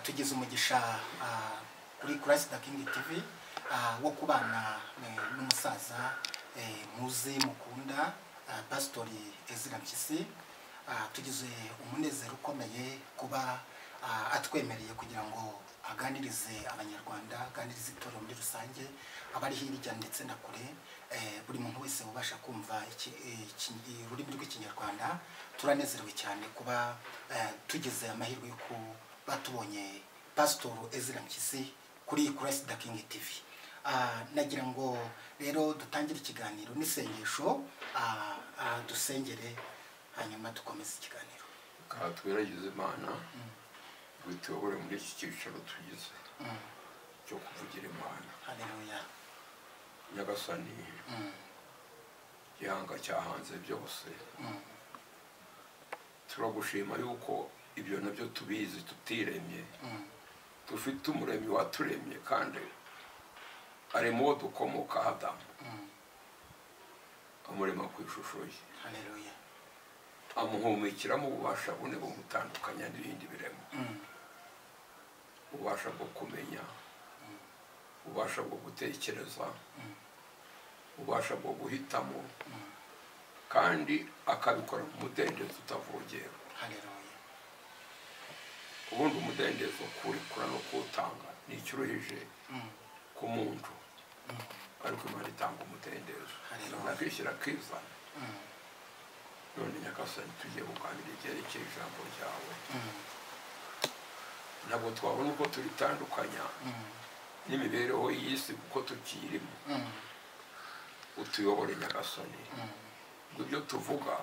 Tugize umugisha kuri Christ the King TV wo kubana n'umusaza muzi mukunda, Pastori Ezra Mpyisi. Tugize umunezero ukomeye kuba atwemereye kugira ngo aganirize Abanyarwanda, aganirize itorero muri rusange, abari hirya ndetse na kure, buri muntu wese ubasha kumva ururimi rw'Ikinyarwanda. Turanezerewe cyane kuba tugize amahirwe yo kuba tubonye Pastor Ezra Mpyisi kuri Christ the King TV. Nagira ngo rero dutangire ikiganiro n'isengesho, dusengere hanyuma dukomeze ikiganiro. Twiragize Imana bituyobore muri iki cyicaro tugize cyo kuvugira Imana. Haleluya. Nyagasani, gihanga cyahanze byose, turagushima yuko ibyo nabyo tubizi tutiremye, dufite umuremyi waturemye kandi ari mu dukomoka Adamu, amurema ku ishusho ye. Haleluya. Amuhumekiramo ububasha bune bumutandukanya n'ibindi biremwa, ububasha bwo kumenya, ububasha bwo gutekereza, ububasha bwo guhitamo, kandi akabikora mu mudendezo utavogerwa. Haleluya. Ubundi umudendezo kuwurekura no kuwutanga ni icyuruhije ku muntu, ariko Imana itanga umudendezo akishyira akizana. None Nyagasani, tugiye kuganira ibyerekeye ijambo ryawe. Ntabwo twabona uko turitandukanya n'imibereho y'isi kuko tukirimo. Utuyobore Nyagasani, ngo ibyo tuvuga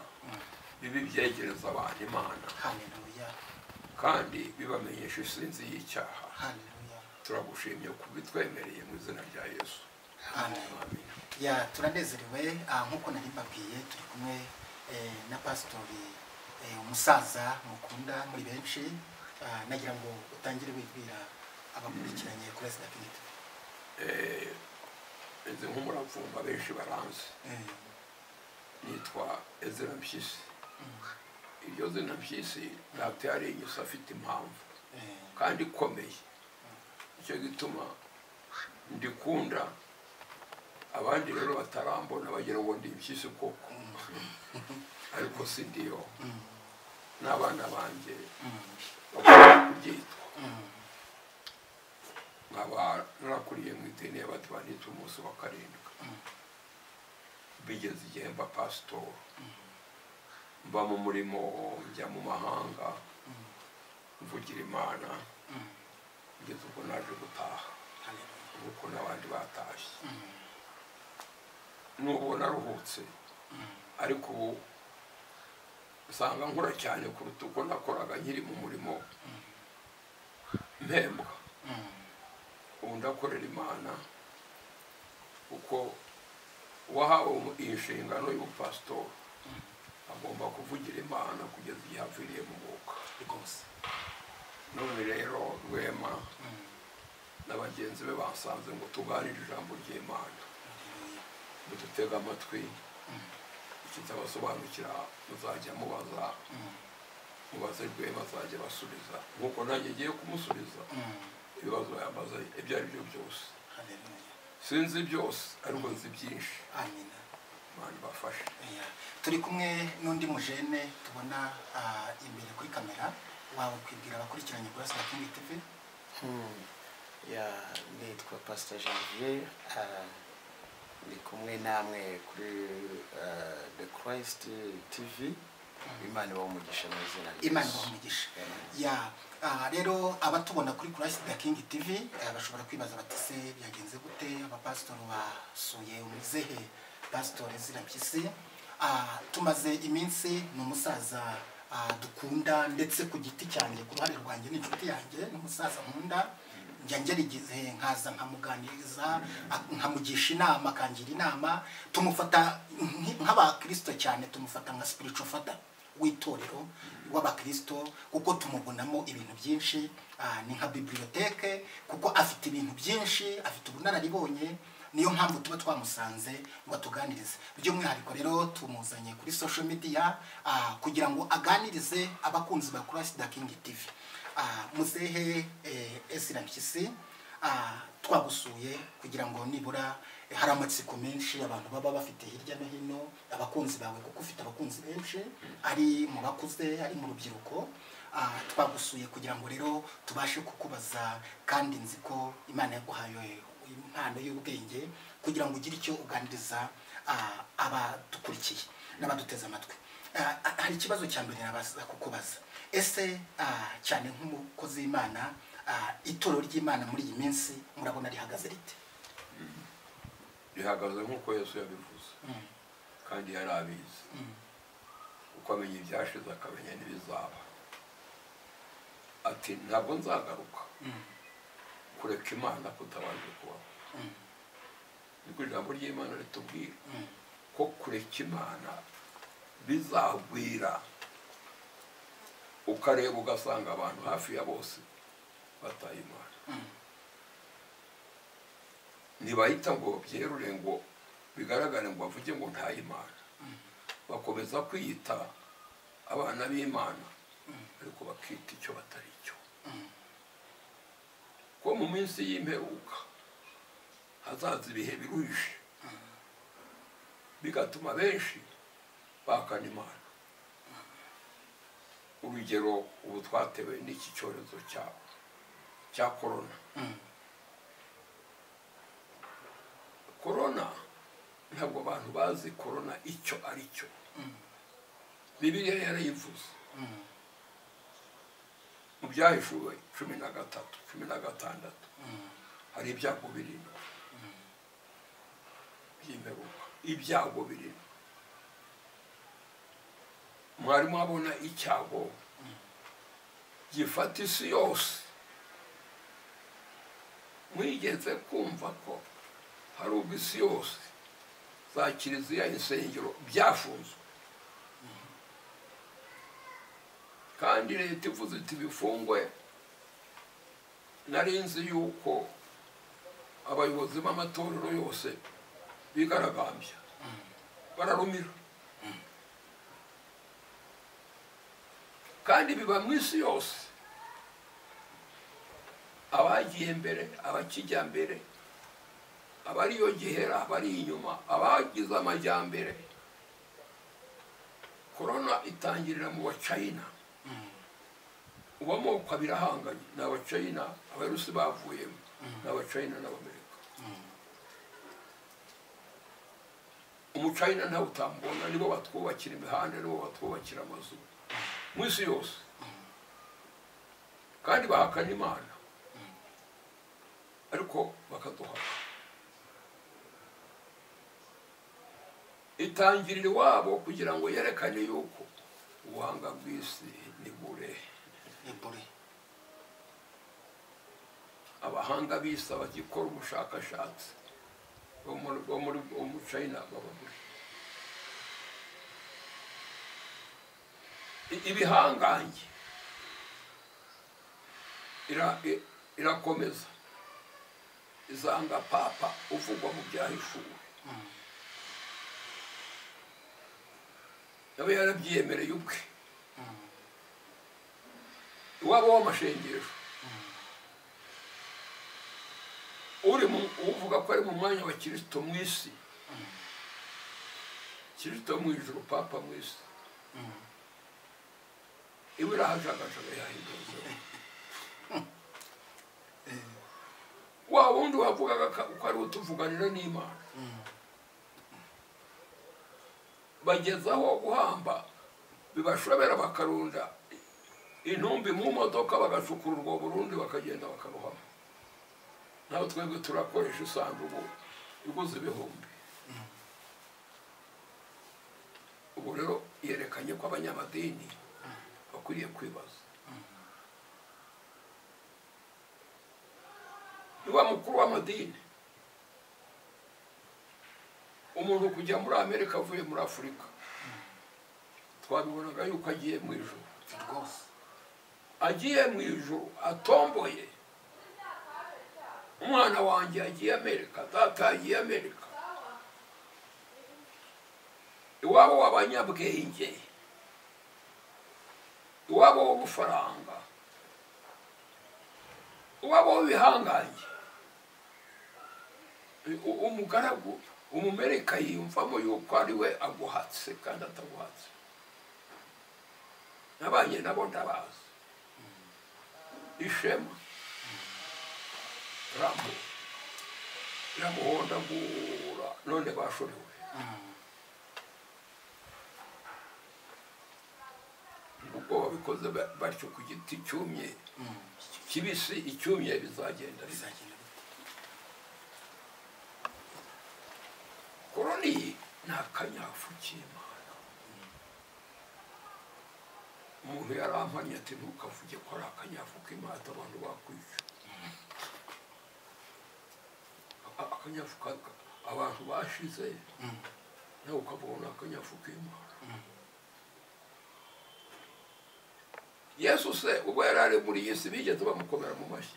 bibe byegereza abantu Imana, kandi bibamenyesha isinzi y'icyaha. Turagushimye kubitwemereye mu izina rya Yesu. Amen. Ya, turanezerewe nk'uko nari mbabwiye, turi kumwe na Pastori umusaza mukunda muri benshi. Nagira ngo utangire wibwira abakurikiranye kuri Christ the King TV. Nzi nk'umuravumba benshi baranzi, nitwa Ezra Mpyisi. Iryo zina Mpyisi data yarinyise afite impamvu kandi ikomeye, icyo gituma ndikunda. Abandi rero batarambona bagira ngo ndi Mpyisi koko, ariko si ndiyo. N'abana banjye bakunda kuryitwa. Nkaba narakuriye mu idini y'Abadivantisiti umunsi wa karindwi, bigeze igihe mba pasitori, mba mu murimo, njya mu mahanga mvugira Imana, kugeza ubwo naje gutaha nk'uko n'abandi batashye. N'ubu naruhutse, ariko ubu usanga nkora cyane kuruta uko nakoraga nkiri mu murimo mpembwa. Ubu ndakorera Imana kuko uwahawe iyi nshingano y'ubupasitori agomba kuvugira Imana kugeza igihe aviriye mu mwuka. None rero Rwema na bagenzi be basanze ngo tuganire ijambo ry'Imana, mudutege amatwi, ikitabasobanukira muzajya mubaza, mubaze Rwema azajya basubiza nk'uko nanjye ngiye kumusubiza ibibazo yambaza ibyo ari byo byose. Sinzi byose ariko nzi byinshi. Amina. Imana ibafashe. Turi kumwe n'undi mujene tubona imbere kuri kamera, wawe kwibwira abakurikiranye kuri Christ the King TV. Ya, nitwa Pastor Janvier, ndi kumwe namwe kuri The Christ TV. Imana ibahe umugisha mu izina rya Imana Yesu. ibahe umugisha. Ya, rero abatubona kuri Christ the King TV bashobora kwibaza bati se byagenze gute abapasitori basuye umuzehe Pastor Ezra Mpyisi? Tumaze iminsi, ni umusaza dukunda ndetse ku giti cyanjye, ku ruhare rwanjye n'inshuti yanjye, ni umusaza nkunda, njya ngerigize nkaza nkamuganiriza, nkamugisha inama, akangira inama. Tumufata nk'abakristo cyane, tumufata nka spiritual father w'itorero w'abakristo, kuko tumubonamo ibintu byinshi. Ni nka bibliothèque kuko afite ibintu byinshi, afite ubunararibonye. Niyo mpamvu tuba twamusanze ngo atuganirize. By'umwihariko rero tumuzanye kuri social media kugira ngo aganirize abakunzi ba Christ the King TV. Muzehe Ezra Mpyisi, twagusuye kugira ngo nibura hari amatsiko menshi abantu baba bafite hirya no hino, abakunzi bawe, kuko ufite abakunzi benshi ari mu bakuze, ari mu rubyiruko. Twagusuye kugira ngo rero tubashe kukubaza, kandi nzi ko Imana yaguhaye impano y'ubwenge kugira ngo ugire icyo uganiriza abadukurikiye n'abaduteze amatwi. Hari ikibazo cya mbere nabaza kukubaza. Ese cyane nk'umukozi w'Imana, itorero ry'Imana muri iyi minsi murabona rihagaze rite? Rihagaze nk'uko Yesu yabivuze, kandi yari abizi, uko amenya ibyashize akamenya n'ibizaba. Ati ntabwo nzagaruka kureka Imana kutabanje kubaho. Niko ijambo ry'Imana ritubwira ko kureka Imana bizagwira, ukareba ugasanga abantu hafi ya bose bataye Imana. Ntibahita ngo byerure ngo bigaragare ngo bavuge ngo ntaye Imana, bakomeza kwiyita abana b'Imana ariko bakita icyo batari cyo. Ko mu minsi y'imperuka hazaza ibihe biruhije bigatuma benshi bahakana Imana. Urugero ubu twatewe n'iki cyorezo cya korona. Korona ntabwo abantu bazi korona icyo ari cyo. Bibiliya yarayivuze mu Byahishuwe 13, 16, hari ibyago birindwi by'imperuka. Ibyago birindwi, mwarimu abona icyago gifata isi yose. Mwigeze kumva ko hari ubwo isi yose za kiliziya, insengero byafunzwe, kandi leta ivuze iti bifungwe. Nari nzi yuko abayobozi b'amatorero yose bigaragambya, bararumira, kandi biba mu isi yose. Abagiye mbere, abakijya mbere, abariyo gihera, abari inyuma, abagize amajyambere. Korona itangirira mu Bachina. Ubu amoko abiri ahanganye ni Abachina, Abarusi bavuyemo, ni Abachina n'Abamerika. Umuchina ntawe utambona, nibo batwubakira imihanda, nibo batwubakira amazu mu isi yose, kandi bahakana Imana ariko bakaduhaka. Itangirira iwabo kugira ngo yerekane yuko ubuhanga bw'isi ni bure. Abahanga b'isi abagikora ubushakashatsi bo muri China baba bure. Ibihangange irakomeza izanga papa uvugwa mu Byahishuwe. Nawe yarabyiyemereye ubwe. Iwabo w'amashengesho uri uvuga ko ari mu mwanya wa Kristo mu isi, Kristo mu ijuru, papa mu isi, iwe irahajagajaga yahindutse. Wa wundi wavugaga ko ari utuvuganira n'Imana, bagezaho guhamba bibashobera, bakarunda intumbi mu modoka, bagacukura urwo Burundi bakagenda bakaruhama. Naho twebwe turakoresha isanduku iguze ibihumbi. Ubu rero yerekanye ko abanyamadini bakwiriye kwibaza. Niba mukuru w'amadini, umuntu kujya muri Amerika avuye muri Afurika, twabibonaga yuko agiye mu ijuru rwose. Agiye mu ijuru atomboye, Umwana wanjye yagiye Amerika, data yagiye Amerika. Iwabo w'abanyabwenge, iwabo w'ubufaranga, iwabo w'ibihangange. Umugaragu umumerika yiyumvamo yuko ari we aguhatse kandi ataguhatse. Nabanye nabo ndabazi. Ishema Rambo iramuhondagura none bashorewe. Ubwo babikoze batyo ku giti cyumye kibisi, icyumye bizagenda. Koroni ni akanyafu k'Imana. Umuntu yarampannye ati ntukavuge ko ari akanyafu k'Imana, abantu bakwica. Akanyafu abantu bashize nawe ukabona akanyafu k'Imana. Yesu se ubwo yari ari muri iyi si bigeze bamukomera mu mashyi,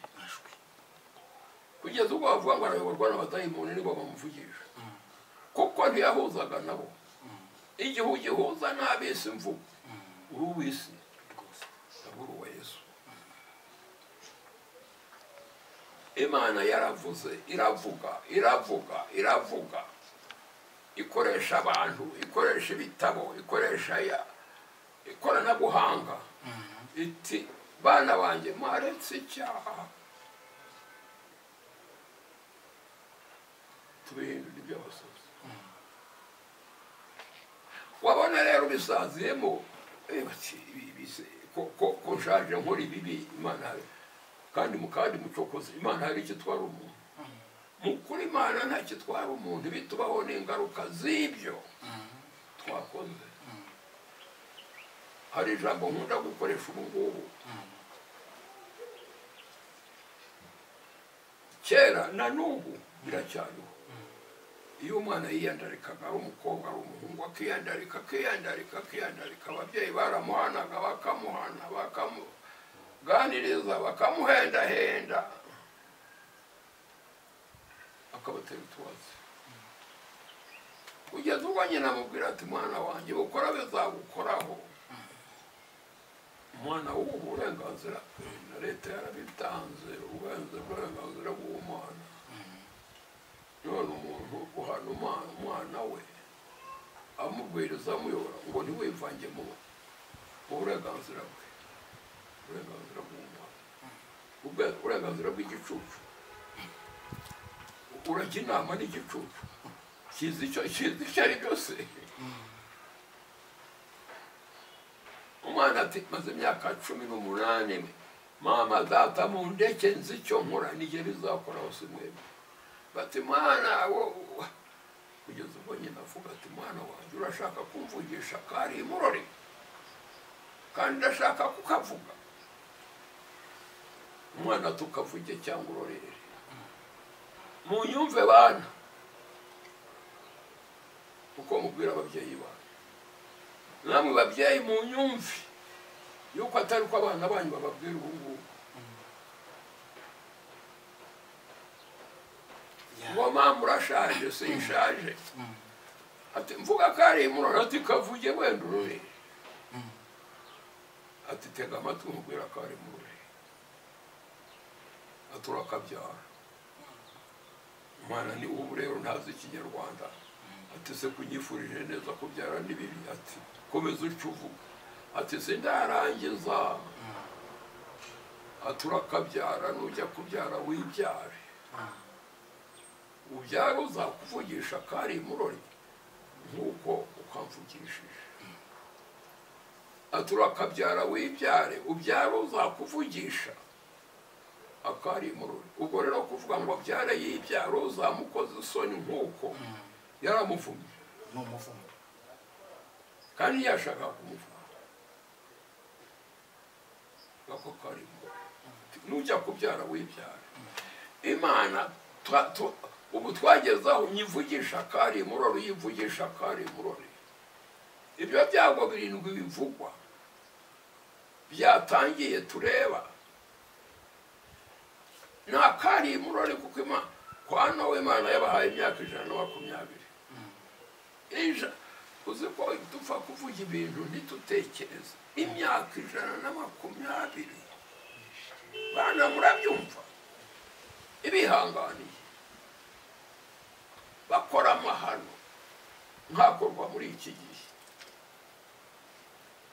kugeza ubwo bavuga ngo arayoborwa n'abadayimoni nibo bamuvugisha, kuko ntiyahuzaga nabo. Igihe ugihuza n'ab'isi mvugo, uri uw'isi ntabwo uri uwa Yesu. Imana yaravuze, iravuga, iravuga, iravuga, ikoresha abantu, ikoresha ibitabo, ikoresha ikoranabuhanga. Iti bana banjye mwaretse icyaha, tubihindura iby'abasazi. Wabona rero bisaziyemo ko nshaje nkora ibibi, Imana kandi mukandi mucokoze. Imana hari icyo itwara umuntu. Mu kuri Imana ntacyo itwara umuntu, bitubaho n'ingaruka z'ibyo twakoze. Hari ijambo nkunda gukoresha ubu ngubu. Kera na n'ubu biracyariho. Iyo umwana yiyandarikaga, ari umukobwa ari umuhungu, akiyandarika akiyandarika akiyandarika, ababyeyi baramuhanaga, bakamuhana, bakamuganiriza, bakamuhendahenda, akabatera utwatsi. Kugeza ubwo nyina amubwira ati mwana wanjye ukora bizagukoraho. Umwana w'ubu burenganzira na leta yarabitanze, uburenganzira bw'umwana. None umuntu uhana umwana we amubwiriza amuyobora ngo ntiwivange mu burenganzira bwe, uburenganzira bw'umwana, uburenganzira bw'igicucu. Urajya inama n'igicucu kizi icyo ari byose. Umwana ati maze imyaka 18 mama data mundeke nzi icyo nkora, n'igihe bizakoraho si mwebwe. Bati mwana kugeza ubwo nyina avuga ati mwana wanjye urashaka kumvugisha kari imurori kandi ndashaka kukavuga. Umwana tukavuge cyangwa urorere. Munyumve bana, uko mubwira ababyeyi banyu. Namwe babyeyi munyumve yuko atari ko abana banyu bababwira ubu ngubu. Ngo mama urashaje, sinshaje. Ati mvuga kari imurori, ati kavuge wenda urorere. Ati tega amatwi nkubwira kari imurori. Ati urakabyara. Umwana ni ubu rero ntazi ikinyarwanda. Ati se kunyifurije neza kubyara ni bibi. Ati komeza uce uvuga. Ati sindarangiza. Ati urakabyara, nujya kubyara wibyare. Ubyara uzakuvugisha kari imurori nk'uko ukamvugishije. Ati urakabyara wibyare, ubyara uzakuvugisha akari imurori. Ubwo rero kuvuga ngo abyare yibyara uzamukoze isoni nk'uko yaramuvumye. Ni umuvumo. Kandi yashaka kumuvuma. Ako kari imurori. Nujya kubyara wibyare. Imana ubu twagezaho nyivugisha kari imurori, yivugisha kari imurori. Ibyo byago 7 bivugwa byatangiye tureba. Nta kari murore kuko Imana kwa Nowa Imana yabahaye imyaka 120. Ija uzi ko dupfa kuvuga ibintu ntitutekereze. Imyaka 120. Bana murabyumva. Ibihanganiye. Bakora amahano nkakorwa muri iki gihe.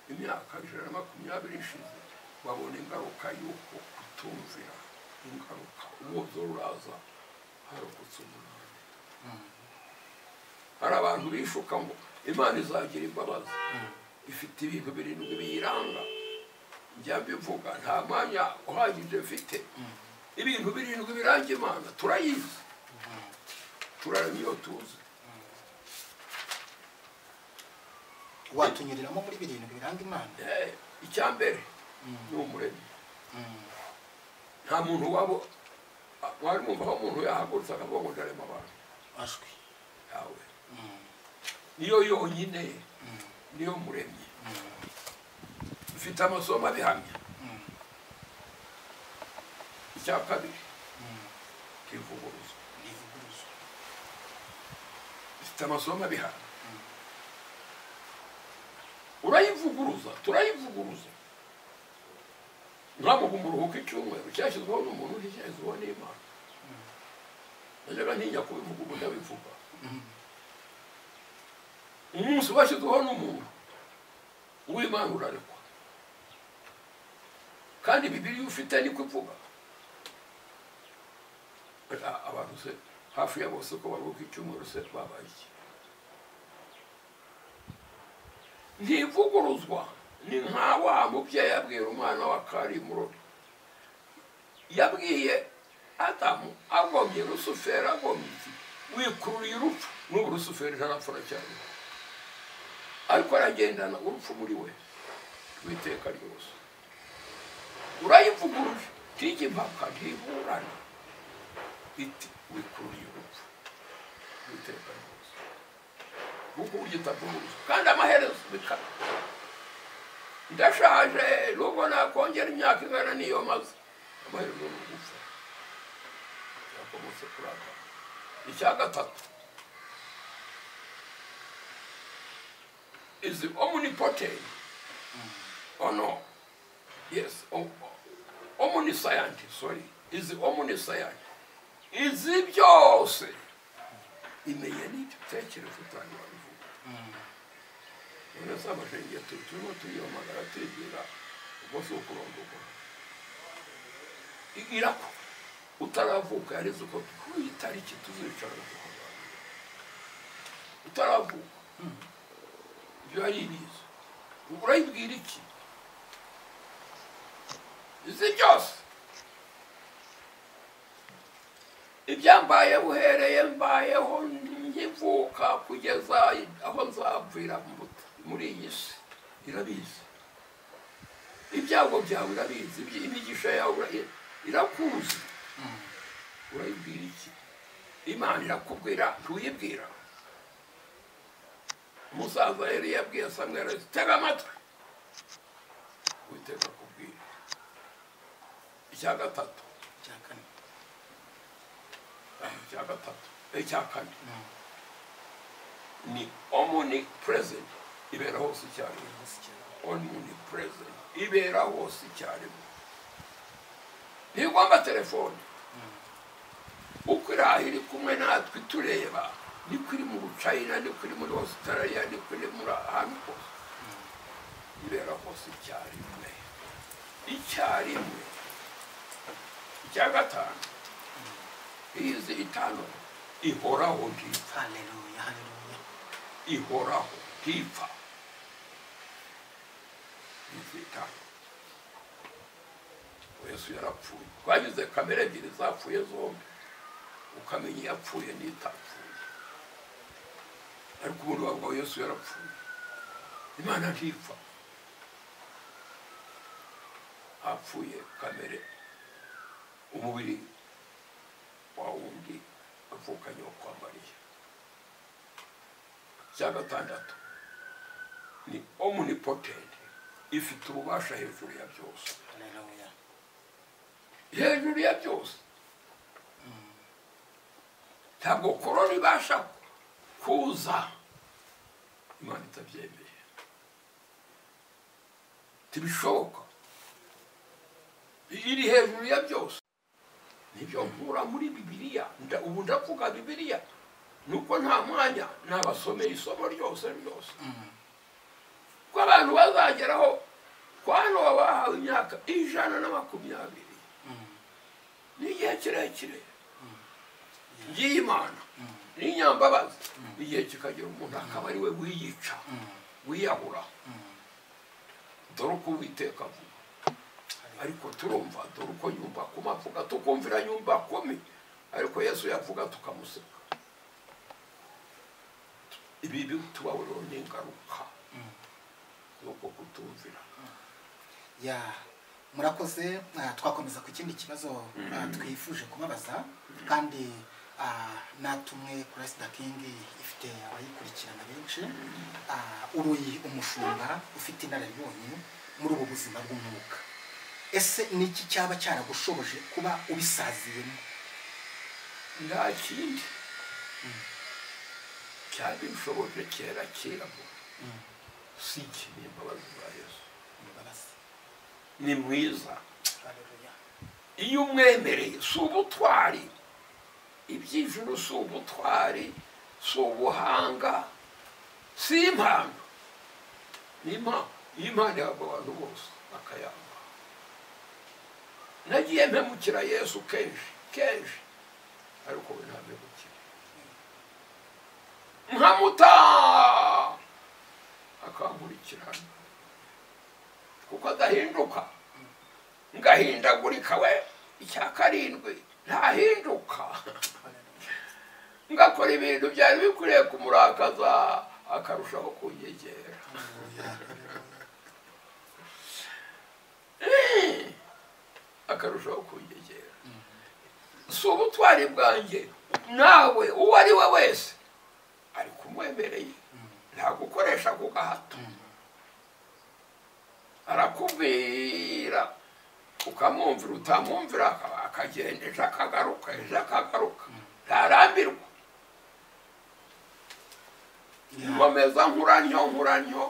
Imyaka 120 ishize babona ingaruka y'uko kutumvira. Ingaruka umwuzure uraza harokotse 8. Hari abantu bishuka ngo Imana izagira imbabazi. Ifite ibintu 7 biyiranga. Njya mbivuga nta mwanya uhagije mfite. Ibintu 7 biranga Imana turayizi. Turaramye iyo tuzi. Watunyuriramo muri 7 biranga Imana? Icya mbere ni umuremyi. Nta muntu wabo wari mumva aho umuntu yahagurutse akavuga ngo ndarema abantu. Ashwi. Yawe. Niyo yonyine niyo muremyi. Mfite amasomo abihamya. Icya kabiri ntivuguruzwa. Mfite amasomo abihamya. Urayivuguruza, turayivuguruza. Ntabwo umuruhuko icyumweru cyashyizweho n'umuntu nticyashyizweho n'Imana. Najyaga ntinya kubivuga ubu ndabivuga. Umunsi washyizweho n'umuntu uw'Imana urarekwa. Kandi Bibiliya ufite niko ivuga. Abantu se hafi ya bose ko baruhuka icyumweru se babaye iki? Ntivuguruzwa. Ni nka wa mubyeyi yabwira umwana wa Karimurori. Yabwiye Adamu agomye Rusuferi agomye iki? Wikururiye urupfu. N'ubu Rusuferi ntarapfa cyane. Ariko aragendana urupfu muri we rw'iteka ryose. Urayivuguruje ntijya impaka ntiburana. Iti wikururiye urupfu rw'iteka ryose. Kuko burya itavuguruza. Kandi amaherezo bikaba. Ndashaje nubwo nakongera imyaka ingana n'iyo maze amaherezo ni ugupfa. Yakomotse kuri Adamu. Icya gatatu is omnipotent. Oh no, yes, omniscient, sorry, is omniscient. Izi byose imenya n'ibyo utekereza utari wabivuga. None se amashenge turimo tuyamagara tuyigira ubwo si ukurondogora. Irako utaravuka yarize uko kuri iyi tariki tuzicara tukaganira. Utaravuka ibyo yari ibizi. Urayibwira iki? Izi byose ibyambaye uhereye mbayeho nkivuka kugeza aho nzapfira muri iyi si irabizi. Ibyago byawe irabizi, imigisha yawe irakuzi. Urayibwira iki? Imana irakubwira ntuyibwira. Umusaza yari yabwiye Samweli ati tega amatwi Uwiteka akubwira. Icya gatatu, icya gatatu, icya kane ni omnipresent, ibera hose icyarimwe. Omnipresent ibera hose icyarimwe. Ntigomba telefone. Uko iraha iri kumwe natwe tureba, niko iri mu Buchina, niko iri muri Australia, niko iri muri ahantu hose. Ibera hose icyarimwe. Icyarimwe. Icya gatanu izi itanu ihoraho ntipfa. Haleluya, haleluya. Ihoraho ntipfa. Izi itanu. Yesu yarapfuye. Twagize kamere ebyiri zapfuye zombi. Ukamenya iyapfuye n'itapfuye. Ariko ubundi bavuga Yesu yarapfuye. Imana ntipfa. Hapfuye kamere, umubiri wa wundi avukanye wo kwa Mariya. Icya gatandatu ni omnipotent, ifite ububasha hejuru ya byose. Haleluya. Hejuru ya byose. Ntabwo korona ibasha kuza Imana itabyemeye, ntibishoboka. Iri hejuru ya byose. Nibyo nkura muri Bibiliya. Ubu ndavuga Bibiliya nuko nta mwanya nabasomeye isomo ryose ryose, ko abantu bazageraho kwa Nowa bahawe imyaka 120, ni igihe kirekire. Ngiyi Imana n'inyambabazi, igihe kikagera umuntu akaba ari we wiyica, wiyahura. Dore uko Uwiteka avuga, ariko turumva dore uko nyumba kumi avuga, tukumvira nyumba kumi, ariko Yesu yavuga tukamuseka. Ibi tubaho rero ni ingaruka z'uko kutumvira. Ya, murakoze. Twakomeza ku kindi kibazo twifuje kubabaza, kandi natumwe Christ the King ifite abayikurikirana benshi. Uruyi umushumba ufite inararibonye muri ubu buzima bw'umwuka, ese niki cyaba cyaragushoboje kuba ubisaziyemo? Nta kindi cyabishoboje kera kera, si iki, ni imbabazi za Yesu. Ni mwiza iyo umwemereye. Si ubutwari, iby'ijuru si ubutwari, si ubuhanga, si impano. Ni impano ihabwa abantu bose bakayanga. Nagiye mpemukira Yesu kenshi kenshi, ariko we ntampemukire. Nkamuta akankurikirana kuko adahinduka, ngahindagurika we icya 7 ntahinduka. Ngakora ibintu byari bikwiriye kumurakaza akarushaho kunyegera. Akarushaho kunyegera. Si ubutwari bwanjye, nawe uwo ari we wese ari kumwemereye, ntagukoresha ku gahato. Arakubwira ukamwumvira, utamwumvira akagenda, ejo akagaruka, ejo akagaruka, ntarambirwa. Nkomeza nkura ntyo nkura ntyo.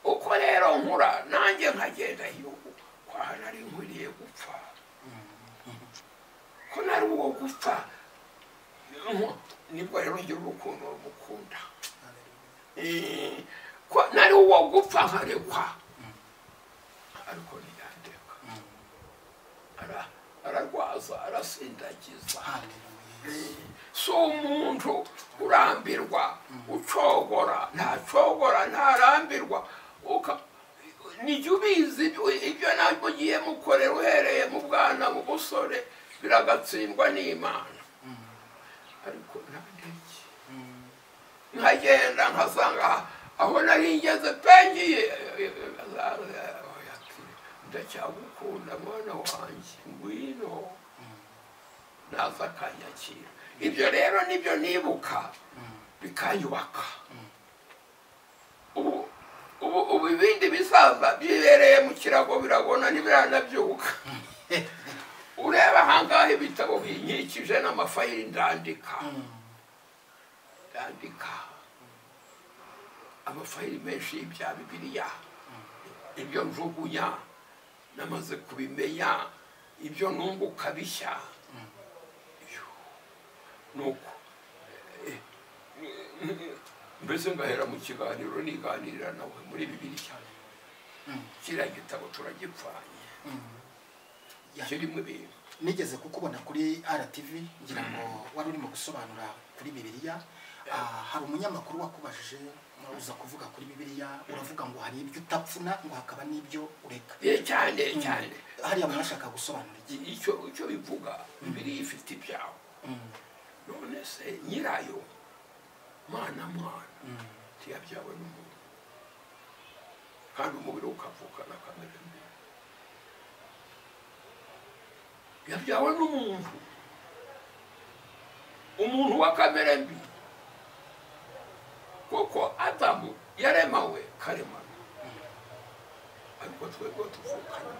Uko rero nkura nanjye nkagenda yuko kwa nari nkwiriye gupfa, ko nari uwo gupfa. Nibwo rero ngira urukundo rumukunda, ko nari uwo gupfa nkarekwa, ariko ntiyandeka. Ararwaza, arasindagiza. Si umuntu urambirwa, ucogora, ntacogora, ntarambirwa. Nijya ubizi ibyo namugiye mukorera uhereye mu bwana, mu busore, biragatsindwa n'Imana. Ariko ntandeke, nkagenda nkasanga aho nari ngeze pengiye, ndacyagukunda mwana wanjye, ngwino. Naza akanyakira. Ibyo rero nibyo nibuka bikanyubaka. Ubu ibindi bisaza byibereye mu kirago birabona ntibiranabyuka. Ureba ahangaha ibitabo binkikije n'amafayili, ndandika ndandika amafayili menshi y'ibya Bibiliya. Ibyo njugunya namaze kubimenya, ibyo nunguka bishya. Nuko mbese ngahera mu kiganiro niganirira nawe muri Bibiliya. Kiriya gitabo turagipfanye, kirimo ibintu. Nigeze kukubona kuri RTV, ngira ngo wari urimo gusobanura kuri Bibiliya. Hari umunyamakuru wakubajije uza kuvuga kuri Bibiliya, uravuga ngo hari ibyo utapfuna, ngo hakaba n'ibyo ureka. Cyane cyane. Hariya mwashaka gusobanura iki? Icyo bivuga, Bibiliya ifite ibyago. None se nyirayo mwana mwana ntiyabyawe n'umuntu, kandi umubiri ukavukana kamere mbi. Yabyawe n'umuntu, umuntu wa kamere mbi, kuko Adamu yaremawe karemano, ariko twebwe tuvukana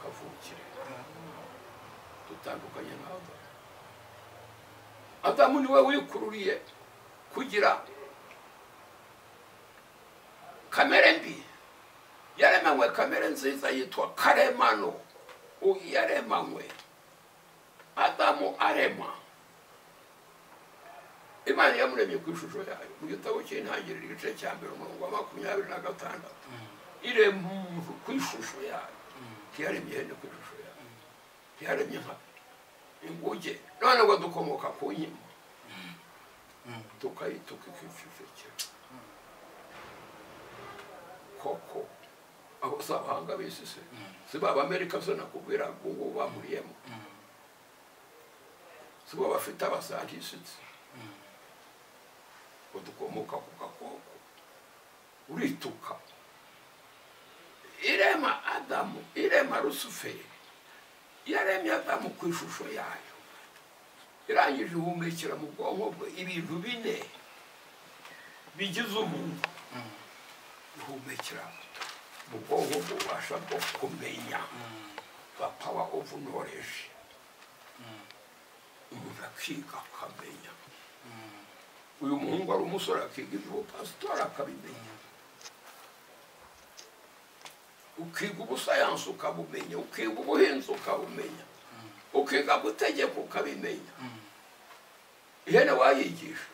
kavukire, dutandukanye na Adamu. Adamu niwe wikururiye kugira kamere mbi. Yaremanywe kamere nziza yitwa karemano. Yaremanywe Adamu arema. Imana yamuremye ku ishusho yayo. Mu gitabo cy'Intangiriro igice cya 1 umurongo wa 26, irema umuntu ku ishusho yayo. Ntiyaremye ihene ku ishusho yayo, ntiyaremye inka, inguge. None ngo dukomoka ku nkima, tukayituka ikicecekera. Koko abo si abahanga b'isi se? Si ba Amerika se nakubwira ngo bamuriyemo? Si bo bafite abasantisitsi? Ngo dukomoka ku gakoko, urituka. Irema Adamu, irema Rusuferi, yaremye Adamu ku ishusho yayo. Irangije ihumekera mu bwonko bwe ibintu bine bigize umuntu. Ihumekera mu bwonko bubasha bwo kumenya, the power of knowledge. Umuntu akiga akamenya. Uyu muhungu ari umusore akiga iby'ubupasitori akabimenya. Ukiga ubusayansi ukabumenya, ukiga ubuhinzi ukabumenya, ukiga gutegeka ukabimenya. Ihene wayigisha.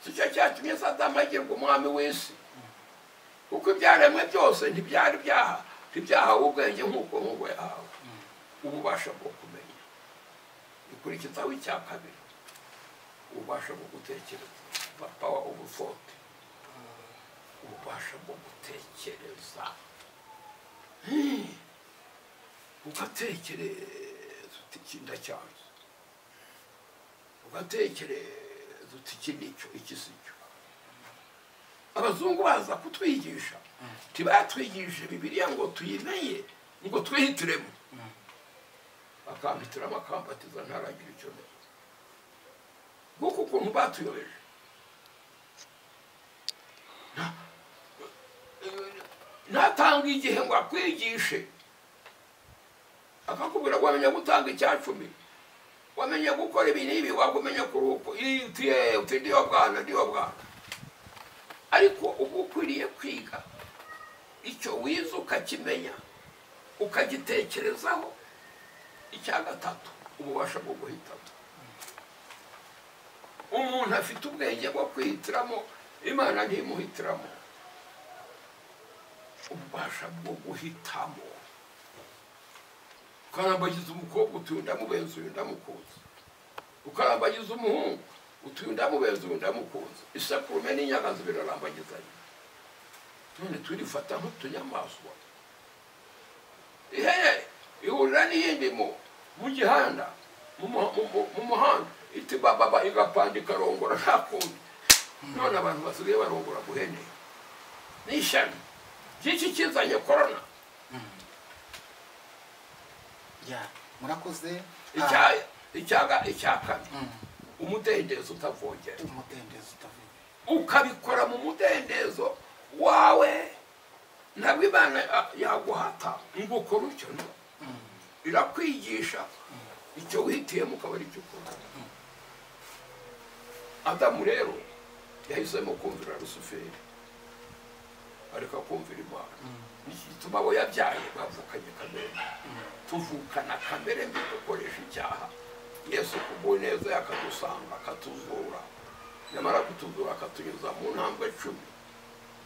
Sicyo cyatumye Sadamu agirwa umwami w'isi, kuko ibyaremwe byose ntibyari ntibyahawe ubwenge nk'uko nk'ubwo yahawe ububasha bwo kumenya. Ikurikizaho icya kabiri, ububasha bwo gutekereza, the power of thought. Ububasha bwo gutekereza, ugatekereza uti iki ndacyanze, ugatekereza uti iki nicyo, iki si cyo. Abazungu baza kutwigisha, ntibatwigishije Bibiliya ngo tuyimenye, ngo twihitiremo. Akampitiramo akambatiza ntaragira icyo menya. Nguko ukuntu batuyobeje. Ntatanga igihe ngo akwigishe, akakubwira ngo wamenya gutanga 10, wamenya gukora ibi n'ibi, wakumenya kuruhuka, uti ndiyo bwana, ndiyo bwana. Ariko uba ukwiriye kwiga icyo wize ukakimenya, ukagitekerezaho. Icya gatatu, ububasha bwo guhitamo. Umuntu afite ubwenge bwo kwihitiramo, Imana ntimuhitiramo. Ububasha bwo guhitamo. Ukarambagiza umukobwa utuye ndamubenza uyu ndamukunze, ukarambagiza umuhungu utuye ndamubenza uyu ndamukunze. Isekurume n'inyagazi birarambagizanya. None turifata nk'utunyamaswa. Ihene ihurira n'iyindi mu gihanda, mu muhanda, iti bababa, igapanda ikarongora nta kundi. None abantu basigaye barongora guhene. Ni ishyano by'iki kizanye korona. Murakoze. Icya kane, umudendezo utavogera. Ukabikora mu mudendezo wawe, ntabwo Imana yaguhata ngo ukore utyo. Irakwigisha icyo wihitiyemo ukaba ari cyo ukora. Adamu rero yahisemo kumvira Rusuferi, areka kumvira Imana. Niki gituma abo yabyaye bavukanye kamere. Tuvukana kamere mbi, dukoresha icyaha. Yesu kubw'ineza yakadusanga akatuzura, nyamara kutuzura akatunyuza mu ntambwe 10.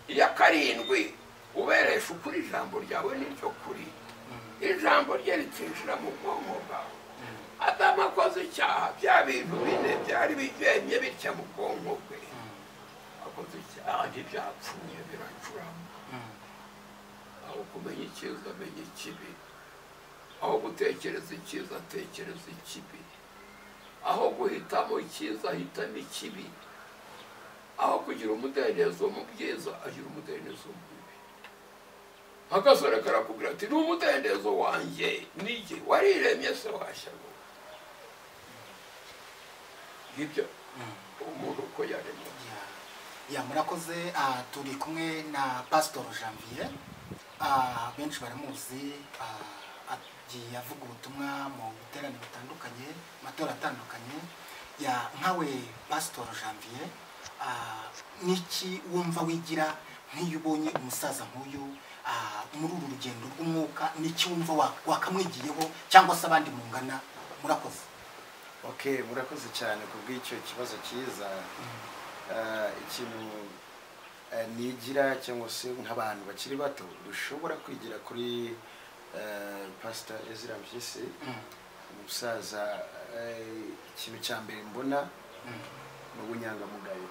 Iya 7, uberesha ukuri ijambo ryawe n'iryo kuri. Ijambo rye rikinjira mu bwonko bwawe. Adamu akoze icyaha, bya bintu bine byari bigemye bitya mu bwonko bwe. Akoze icyaha ntibyapfuye, biracurama. Aho kumenya icyiza amenya ikibi, aho gutekereza icyiza atekereza ikibi, aho guhitamo icyiza ahitamo ikibi, aho kugira umudendezo mu byiza agira umudendezo mu bibi. Agasore karakubwira ati ni umudendezo wanjye, nijye wariremye se washyano. Ngibyo umuntu uko yaremye. Ya murakoze. Turi kumwe na Pastor Janvier. Benshi baramuzi, Agiye avuga ubutumwa mu biterane bitandukanye, amatora atandukanye. Ya nkawe Pastor Janvier, niki wumva wigira nk'iyo ubonye umusaza nk'uyu muri uru rugendo rw'umwuka? Niki wumva wakamwigiyeho cyangwa se abandi mungana? Murakoze. Okay, murakoze cyane kubw'icyo kibazo cyiza. Ikintu nigira cyangwa se nk'abantu bakiri bato dushobora kwigira kuri Pastor Ezra Mpyisi, umusaza, ikintu cya mbere mbona ni ubunyangamugayo.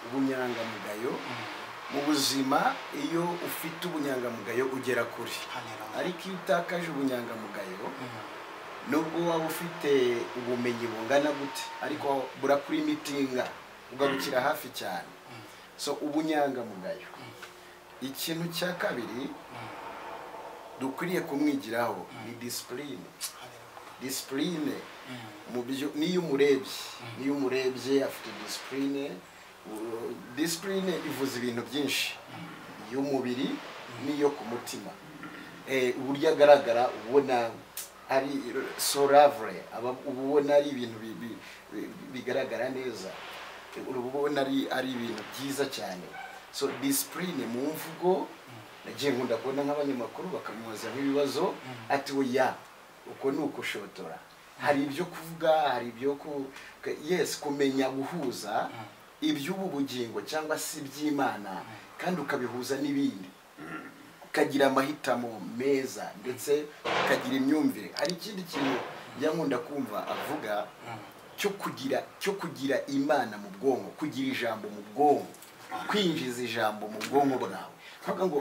Ubunyangamugayo mu buzima. Iyo ufite ubunyangamugayo ugera kure, ariko iyo utakaje ubunyangamugayo, nubwo waba ufite ubumenyi bungana gute, ariko burakurimitinga ugarukira hafi cyane. So ubunyangamugayo. Ikintu cya kabiri dukwiriye kumwigiraho ni discipline. Discipline mu byo, niyo umurebye afite discipline. Discipline ivuze ibintu byinshi, iy'umubiri n'iyo ku mutima. Uburyo agaragara ubona ari so lovely, ubona ari ibintu bigaragara neza, ubona ari ibintu byiza cyane. So discipline mu mvugo, nagiye nkunda kubona nk'abanyamakuru bakamubaza nk'ibibazo ati oya uko ni ukushotora. Hari ibyo kuvuga, hari ibyo yes, kumenya guhuza iby'ubu bugingo cyangwa se iby'Imana, kandi ukabihuza n'ibindi, ukagira amahitamo meza ndetse ukagira imyumvire. Hari ikindi kintu njya nkunda kumva avuga cyo kugira Imana mu bwonko, kugira ijambo mu bwonko, kwinjiza ijambo mu bwonko bwawe. Kuvuga ngo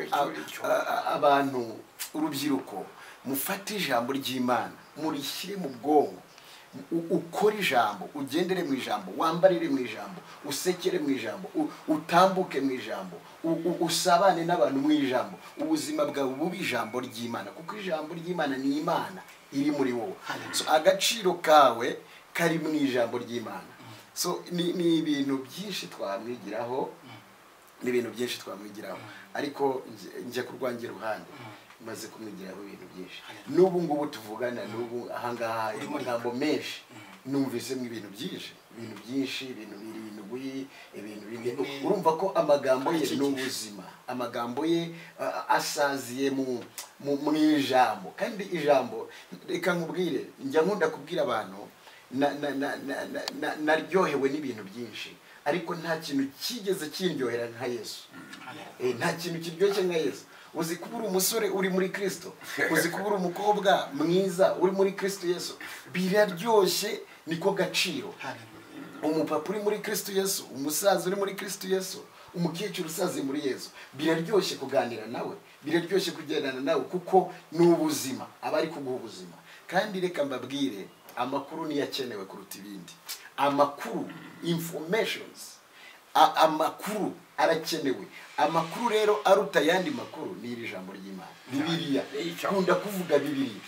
abantu, urubyiruko, mufate ijambo ry'Imana murishyire mu bwonko, ukore ijambo, ugendere mu ijambo, wambarire mu ijambo, usekere mu ijambo, utambuke mu ijambo, usabane n'abantu mu ijambo, ubuzima bwawe bube ijambo ry'Imana, kuko ijambo ry'Imana ni Imana iri muri wowe. So agaciro kawe kari mu ijambo ry'Imana. So ni ibintu byinshi twamwigiraho, ni ibintu byinshi twamwigiraho, ariko njye kurwangira ruhande maze kumwigiraho ibintu byinshi. N'ubu ngubu tuvugana, n'ubu ahangaha amagambo menshi numvise mu ibintu byinshi, ibintu byinshi, ibintu birindwi, ibintu bine. Urumva ko amagambo ye ni ubuzima, amagambo ye asaziye mu ijambo. Kandi ijambo, reka nkubwire, njya nkunda kubwira abantu naryohewe n'ibintu byinshi, ariko nta kintu kigeze kindyohera nka Yesu. Nta kintu kiryoshye nka Yesu. Uzi kuba uri umusore uri muri Kristo, uzi kuba uri umukobwa mwiza uri muri Kristo Yesu, biraryoshye, niko gaciro. Umupapa uri muri Kristo Yesu, umusaza uri muri Kristo Yesu, umukecuru usaze muri Yesu, biraryoshye kuganira nawe, biraryoshye kugendana nawe, kuko ni ubuzima, aba ari kuguha ubuzima. Kandi reka mbabwire, amakuru niyo akenewe kuruta ibindi. Amakuru, informations, amakuru arakenewe. Amakuru rero aruta yandi makuru ni iri jambo ry'Imana, Bibiliya. Kunda kuvuga Bibiliya.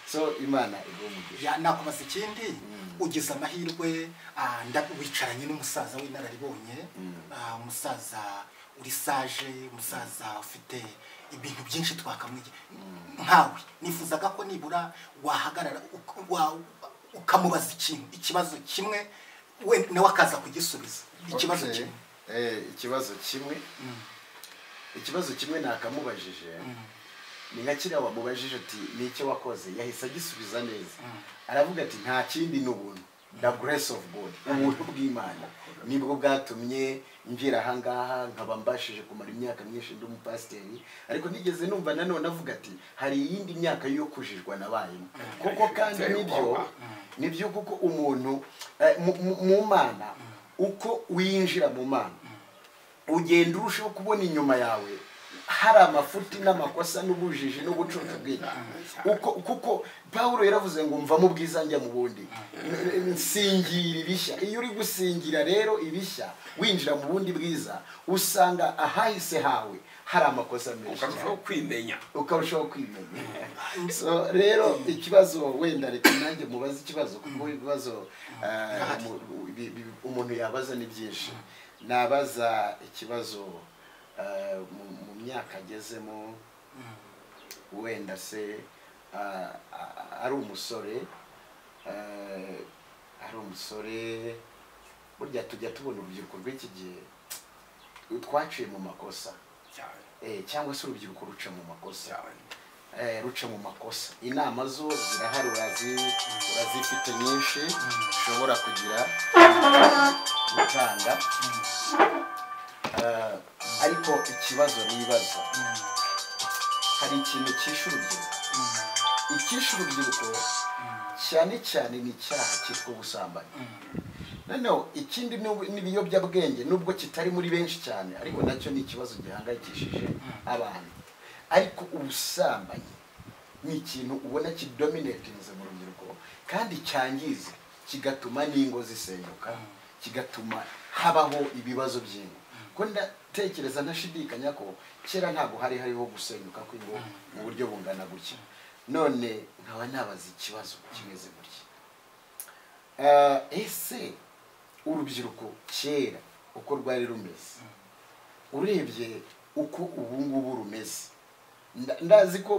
So Imana igumugisha. Nakubaza ikindi, ugize amahirwe wicaranye n'umusaza w'inararibonye, umusaza uri sage, umusaza ufite ibintu byinshi twakamwigira nkawe. Nifuzaga ko nibura wahagarara ukamubaza ikintu, ikibazo kimwe, we nawe akaza kugisubiza. Ikibazo kimwe. Ikibazo kimwe. Ikibazo kimwe nakamubajije ni nka kiriya wamubajije ati ni icyo wakoze, yahise agisubiza neza. Aravuga ati nta kindi ni ubuntu, the grace of God, ubuntu bw'Imana nibwo bwatumye ngera ahangaha, nkaba mbashije kumara imyaka myinshi ndi umupasiteri. Ariko nigeze numva nanone avuga ati hari iyindi myaka yo kujijwa nabayemo koko. Kandi nibyo kuko umuntu mu Mana, uko winjira mu Mana ugenda urushaho kubona inyuma yawe hari amafuti n'amakosa n'ubujiji n'ubucucu bwinshi. Kuko Paulo yaravuze ngo mva mu bwiza njya mu bundi, nsingira ibishya. Iyo uri gusingira rero ibishya winjira mu bundi bwiza, usanga ahahise hawe hari amakosa menshi, ukarushaho kwimenya, ukarushaho kwimenya. So rero ikibazo wenda reka nanjye mubaze ikibazo, kuko ibibazo umuntu yabaza ni byinshi. Nabaza ikibazo mu myaka agezemo, Wenda se ari umusore, ari umusore, burya tujya tubona urubyiruko rw'iki gihe twaciye mu makosa cyangwa se urubyiruko ruca mu makosa, ruca mu makosa. Inama zo zirahari, urazifite nyinshi ushobora kugira gutanga, ariko ikibazo nibaza, hari ikintu cyishe urubyiruko. Icyishe urubyiruko cyane cyane ni icyaha cyitwa ubusambanyi. Noneho ikindi n'ibiyobyabwenge, nubwo kitari muri benshi cyane, ariko nacyo ni ikibazo gihangayikishije abantu. Ariko ubusambanyi ni ikintu ubona kidominatinze mu rubyiruko kandi cyangiza, kigatuma n'ingo zisenyuka, kigatuma habaho ibibazo by'ingo. Ko ndatekereza ntashidikanya ko kera ntabwo hari hariho gusenyuka kw'ingo mu buryo bungana gutya. None nkaba nabaza ikibazo kimeze gutya: ese urubyiruko kera uko rwari rumeze, urebye uko ubu ngubu rumeze, ndazi ko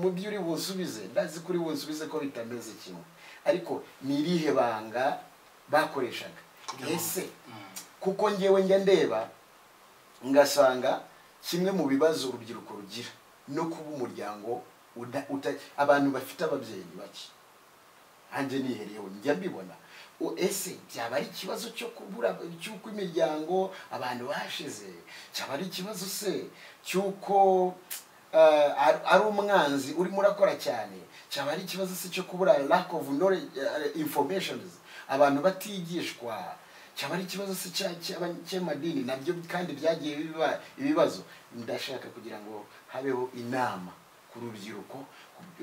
mu byo uri bunsubize, ndazi ko uri bunsubize ko bitameze kimwe, ariko ni irihe banga bakoreshaga? Ese kuko ngewe njya ndeba ngasanga kimwe mu bibazo urubyiruko rugira no kuba umuryango abantu bafite ababyeyi bake, hanjye nihereyeho njya mbibona. Ese byaba ari ikibazo cyo kubura cy'uko imiryango abantu bashize, cyaba ari ikibazo se cy'uko ari umwanzi urimo urakora cyane, cyaba ari ikibazo se cyo kubura lack of knowledge, information, abantu batigishwa, cyaba ari ikibazo se cy'amadini nabyo kandi byagiye biba ibibazo. Ndashaka kugira ngo habeho inama ku rubyiruko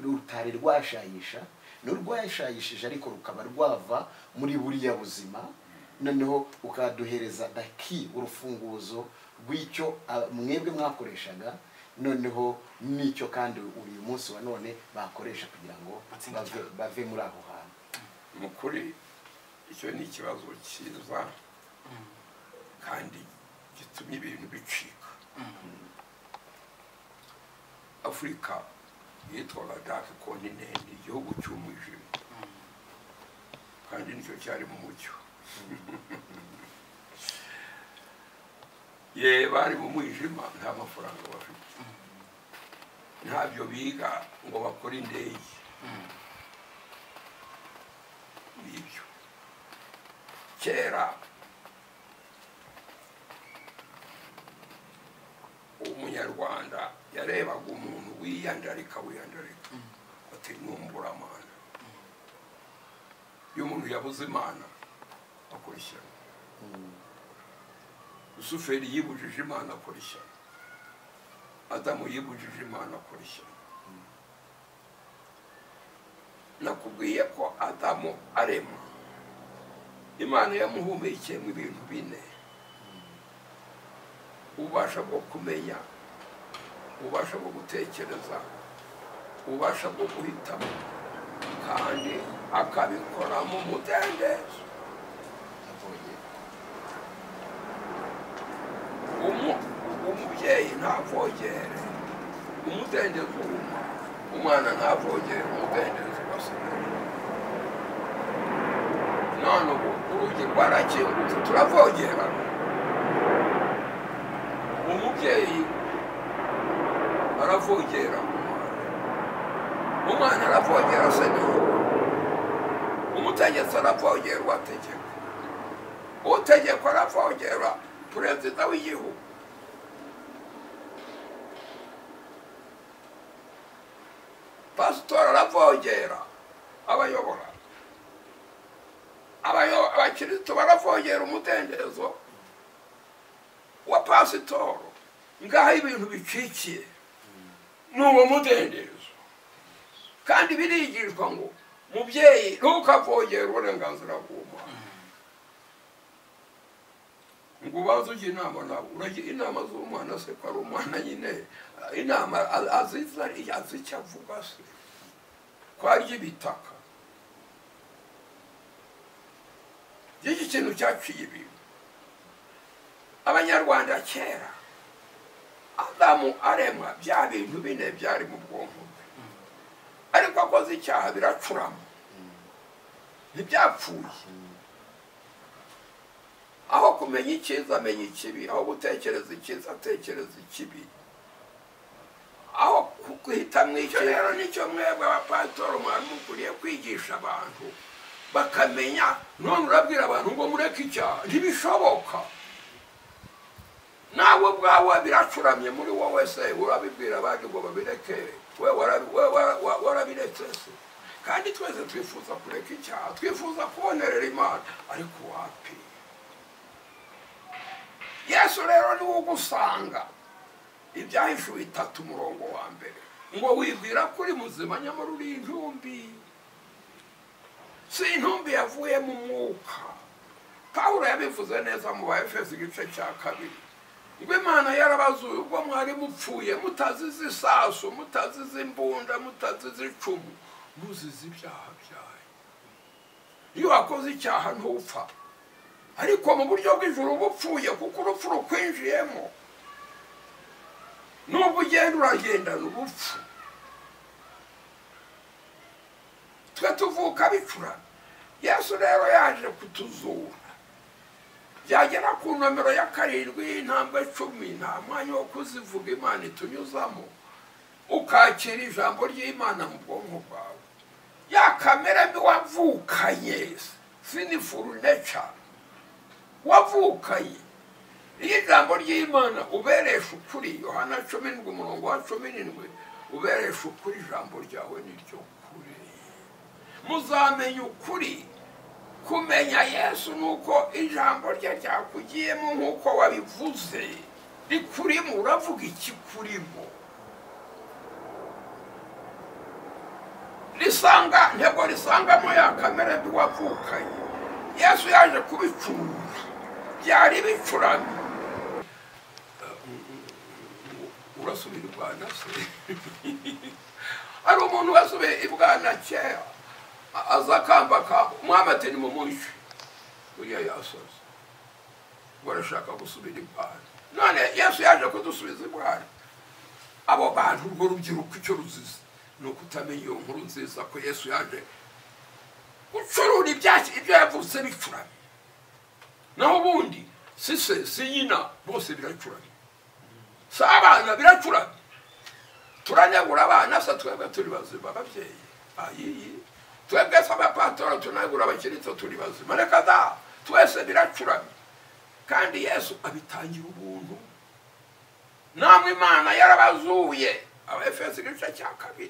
rutari rwashayisha n'urwashayishije, ariko rukaba rwava muri buriya buzima, noneho ukaduhereza the key, urufunguzo rw'icyo mwebwe mwakoreshaga, noneho n'icyo kandi uyu munsi wa none bakoresha kugira ngo bave muri aho hantu. Mu kuri icyo ni ikibazo cyiza kandi gitumye ibintu bicika. Afurika yitwaga Dark Continent, igihugu cy'umwijima, kandi nicyo cyari mu mucyo. Ye bari mu mwijima, nta mafaranga bafite, ntabyo biga ngo bakore indege. Nibyo kera umunyarwanda yarebaga umuntu wiyandarika ati numbura Imana. Iyo umuntu yabuze Imana akora ishyano. Lusuferi yibujije Imana akora ishyano. Adamu yibujije Imana akora ishyano. Nakubwiye ko Adamu arema, Imana yamuhumekeye mu bintu bine: ububasha bwo kumenya, ububasha bwo gutekereza, ububasha bwo guhitamo, kandi akabikora mu mudendezo. Umubyeyi ntavogere umudendezo w'umwana, umwana ntavogere umudendezo wa se. None ubu urugi rwarakingutse, turavogera. Umubyeyi aravogera umwana, umwana aravogera se, umutegetsi aravogera uwategeka, utegekwa aravogera perezida w'igihugu. Pasitori aravogera abayobora, abakristo baravogera umudendezo wa pasitoro. Ngaho ibintu bicikiye n'uwo mudendezo, kandi birigishwa ngo mubyeyi ntukavogere uburenganzira bw'umwana, ngo ubanze ujye inama nawe. Uragira inama z'umwana se ko ari umwana nyine, inama azi icyo avuga se, ko arya ibitaka. Iki kintu cyaciye ibintu. Abanyarwanda kera Adamu aremwa bya bintu bine byari mu bwonko bwe, ariko akoze icyaha biracurama, ntibyapfuye. Aho kumenya icyiza amenya ikibi, aho gutekereza icyiza atekereza ikibi, aho guhitamo icyo. Rero nicyo mwebwe abapasitoro mwari mukwiriye kwigisha abantu bakamenya. None urabwira abantu ngo mureke icyaha, ntibishoboka. Nawe ubwawe biracuramye muri wowe se, urabibwira abandi ngo babireke, we warabiretse se? Kandi twese twifuza kureka icyaha, twifuza kubonerera Imana, ariko wapi? Yesu rero niwe ugusanga. Ibyahishuwe 3 umurongo wa mbere ngo wibwira ko uri muzima nyamara uri intumbi. Si intumbi yavuye mu mwuka. Pawulo yabivuze neza mu Baefeso igice cya 2 ngo Imana yarabazuye ubwo mwari mupfuye, mutazize isasu, mutazize imbunda, mutazize icumu, muzize ibyaha byanyu. Iyo wakoze icyaha ntupfa, ariko mu buryo bw'ijuru uba upfuye, kuko urupfu rukwinjiyemo. Nubwo ugenda uragendana urupfu. Twe tuvuka bicurana. Yesu rero yaje kutuzura. Byagera ku nomero ya 7 y'intambwe 10, nta mwanya wo kuzivuga, Imana itunyuzamo, ukakira ijambo ry'Imana mu bwonko bwawe. Ya kamere mbi wavukanye, sinful nature wavukanye, iyo ijambo ry'Imana uberesha ukuri, Yohana 17 umurongo wa 17, uberesha ukuri, ijambo ryawe niryo kuri. Muzamenya ukuri. Kumenya Yesu nuko ijambo rye ryakugiyemo nkuko wabivuze, rikurimo, uravuga ikikurimo. Risanga ntego risangamo ya kamere mbi wavukanye. Yesu yaje kubicura, byari bicuramye. Urasubira ibwana se? Hari umuntu wasubiye ibwana kera, aza akambakamba, umwami ati nimumwice, uriya yasoze, ngo arashaka gusubira ibwana. None Yesu yaje kudusubiza ibwana. Abo bantu, urwo rubyiruko icyo ruzize ni ukutamenya iyo nkuru nziza ko Yesu yaje gucurura ibyo yavutse bicuramye. Naho ubundi si se si nyina bose biracuramye, si abana biracuramye. Turanegura abana se twebwe turi bazima ababyeyi, ayiyi twebwe se abapasitoro tunegura abakiristo turi bazima, reka da, twese biracuramye. Kandi Yesu abitangira ubuntu. Namwe Imana yarabazuye. Abaefeso igice cya 2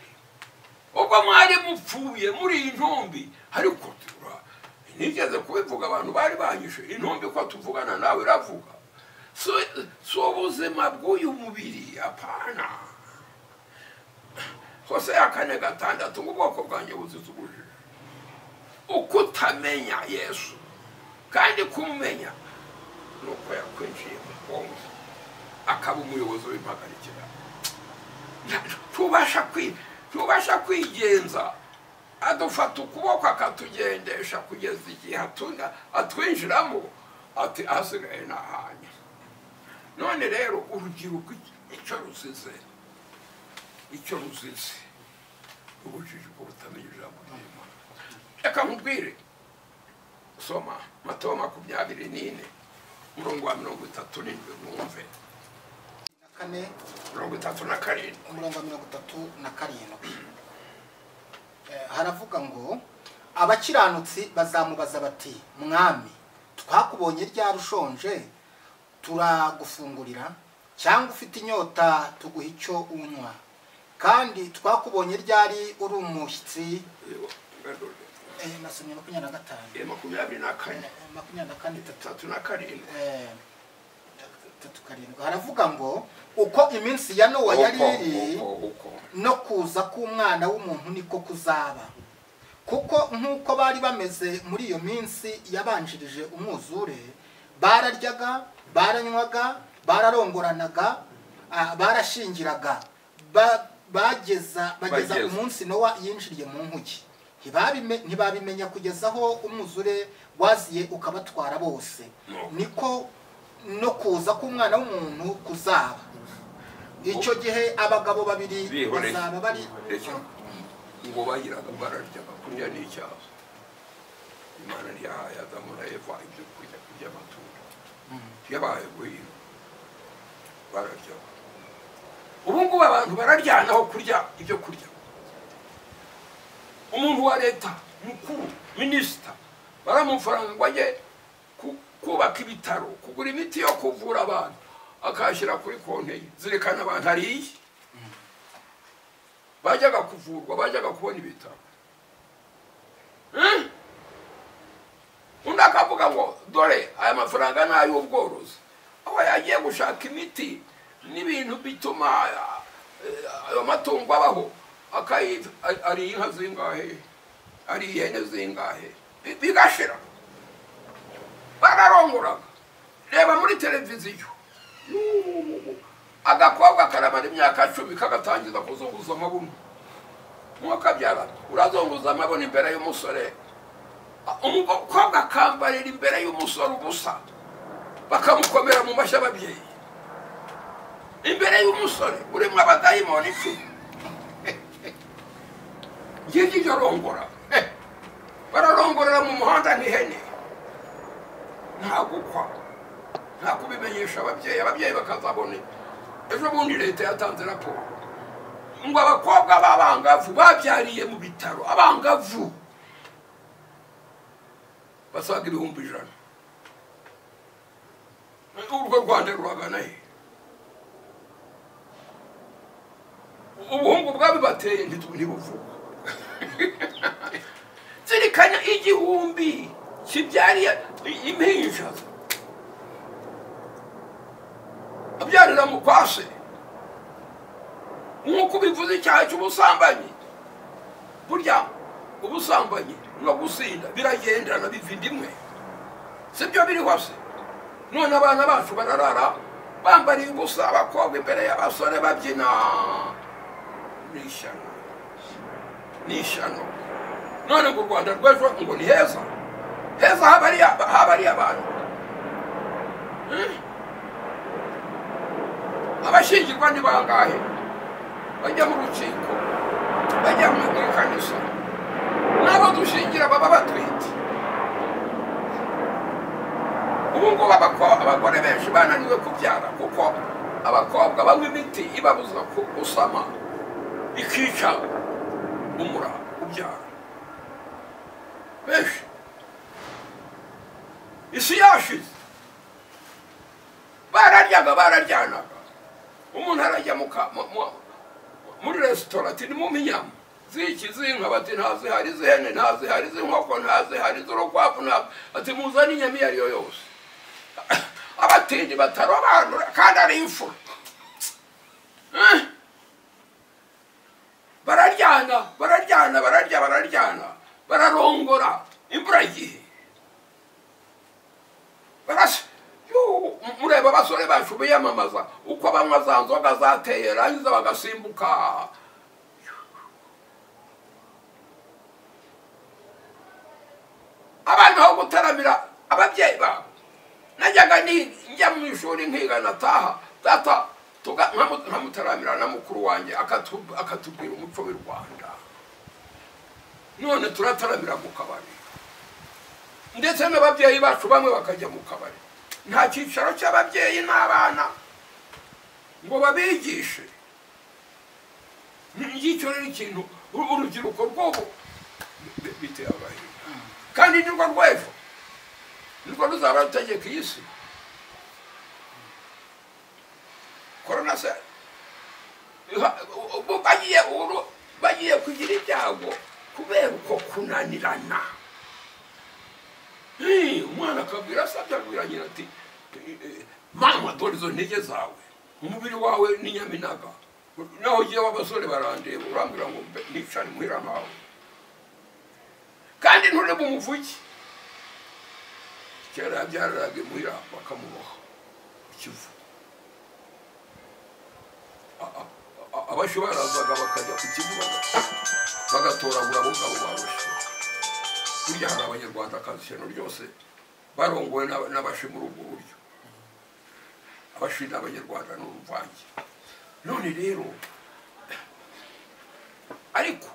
ubwo mwari mupfuye muri intumbi, ariko nigeze kubivuga, abantu bari banyishe intumbi ko tuvugana nawe iravuga. Si ubuzima bw'uyu mubiri, apana. Hoseya 4:6 ngo ubwoko bwanjye buzize ubujiji. Ukutamenya Yesu kandi kumumenya nuko yakwinjiye mu bwonko akaba umuyobozi w'impagarikira. Tubasha kwigenza, adufata ukuboko akatugendesha kugeza igihe atwinjiramo, ati asigaye n'ahanya. None rero urubyiruko icyo ruzize, ubujiji bwo butamenya ijambo ry'Imana. Reka nkubwire, soma Matayo 24 umurongo wa 37 mwumve. 37 umurongo wa 37 haravuga ngo abakiranutsi bazamubaza bati, Mwami, twakubonye ryari ushonje turagufungurira, cyangwa ufite inyota tuguha icyo unywa? Kandi twakubonye ryari uri umushyitsi? Nasomye 25. 24 37. 37. Haravuga ngo uko iminsi ya Nowa yari iri, no kuza k'umwana w'umuntu niko kuzaba. Kuko nk'uko bari bameze muri iyo minsi yabanjirije umwuzure, bararyaga, baranywaga, bararongoranaga, barashingiraga, bageza umunsi Nowa yinjiriye mu nkuge. Ntibabimenya kugeza aho umwuzure waziye ukabatwara bose. Niko no kuza k'umwana w'umuntu kuzaba. Icyo gihe abagabo babiri bazaba bari ngo bagiraga bararyaga, kurya ni icyaha. Imana ntiyahaye Adamu na Eva ibyo kurya by'amatunda, yabaye guhinga bararyaga. Ubu ngubu abantu bararyana aho kurya ibyo kurya. Umuntu wa leta mukuru, minisita, baramufaranga ngo ajye kubaka ibitaro, kugura imiti yo kuvura abantu, akashyira kuri konti ye. Zirikana abantu hariye bajyaga kuvurwa, bajyaga kubona ibitaro. Undi akavuga ngo dore aya mafaranga ni ay'ubworozi, aho yagiye gushaka imiti n'ibintu bituma ayo matungo abaho, ari inka zingahe, ari ihene zingahe, bigashira. Bararongoraga. Reba muri televiziyo, agakobwa karamara imyaka 10 kagatangiza kuzunguza amabuno. Mwakabyara urazunguza amabuno imbere y'umusore, umukobwa akambarira imbere y'umusore ubusa, bakamukomera mu mashyi ababyeyi imbere y'umusore urimo abadayimoni 10. Ngibyo ibyo rongora, bararongorera mu muhanda nk'ihene, nta gukwa, nta kubimenyesha ababyeyi, ababyeyi bakazabona. Ejo bundi leta yatanze raporo ngo abakobwa b'abangavu babyariye mu bitaro, abangavu basaga 100,000. Urwo Rwanda ruragana he? Ubuhungu bwabibateye ntibuvugwa. Zirikana 1000 kibyariye impinja, abyarira mu kwase. Nk'uko bivuze icyaha cy'ubusambanyi, burya ubusambanyi no gusinda biragendana, biva inda imwe, sibyo biri hose. None abana bacu bararara bambariye ubusa, abakobwa imbere y'abasore babyina. Ni ishyano, ni ishyano. None ngo u Rwanda rw'ejo ngo ni heza, heza habari abantu. Abashyingirwa ni bangahe bajya mu rukiko, bajya mu ikanisa, n'abo dushingira baba batwite. Ubu ngubu abagore benshi bananiwe kubyara, kuko abakobwa banywa imiti ibabuza gusama, ikica umura ubyara benshi. Isi yashize, bararyaga, bararyanaga. Umuntu arajya muri resitora ati nimumpe inyama z'iki, z'inka, bati ntazihari, z'ihene ntazihari, z'inkoko ntazihari, z'urukwavu ntazo, ati muzane inyama iyo ariyo yose. Abatindi batarobanura kandi ari imfura. Bararyana, bararyana, bararya, bararyana, bararongora imburagihe. Mureba abasore bacu biyamamaza uko banywa za nzoga zateye, rangiza bagasimbuka. Abantu aho gutaramira ababyeyi babo, najyaga njya mu ishuri nkiga nataha, data nkamutaramira na mukuru wanjye akatubwira umuco w'u Rwanda. None turataramira mu kabari, ndetse n'ababyeyi bacu bamwe bakajya mu kabari. Nta cyicaro cy'ababyeyi n'abana ngo babigishe. Ngicyo rero ikintu urubyiruko rw'ubu biteye agahinda, kandi nirwo rw'ejo nirwo ruzaba rutegeka iyi si. Korona se bagiye kugira ibyago kubera uko kunanirana. Umwana akabwira asabye, abwira nyina ati mama dore izo ntege zawe, umubiri wawe ni nyaminaga, naho ugiye w'abasore barandeba, urambwira ngo nicare muhira nawe, kandi nturebe umuvugi. Kera yabyariraga imuhira bakamuboha ikivu, abashi barazaga bakajya ku kivu bagatoragura abo ngabo baboshye. Burya hari abanyarwandakazi ishyano ryose barongowe n'abashi muri ubwo buryo. Abashi n'abanyarwanda ni uruvange. None rero ariko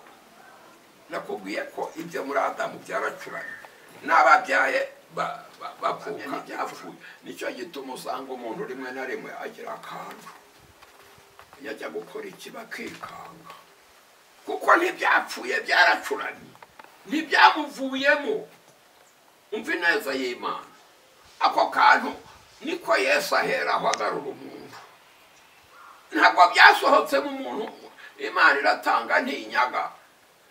nakubwiye ko ibyo muri Adamu byaracuranye n'ababyaye bapfuka byapfuye. Nicyo gituma usanga umuntu rimwe na rimwe agira akantu yajya gukora iki bakikanga, kuko ntibyapfuye byaracuranye, ntibyamuvuyemo. Umva ineza y'Imana. Ako kantu niko Yesu aheraho agarura umuntu. Ntabwo byasohotse mu muntu, Imana iratanga ntinyaga,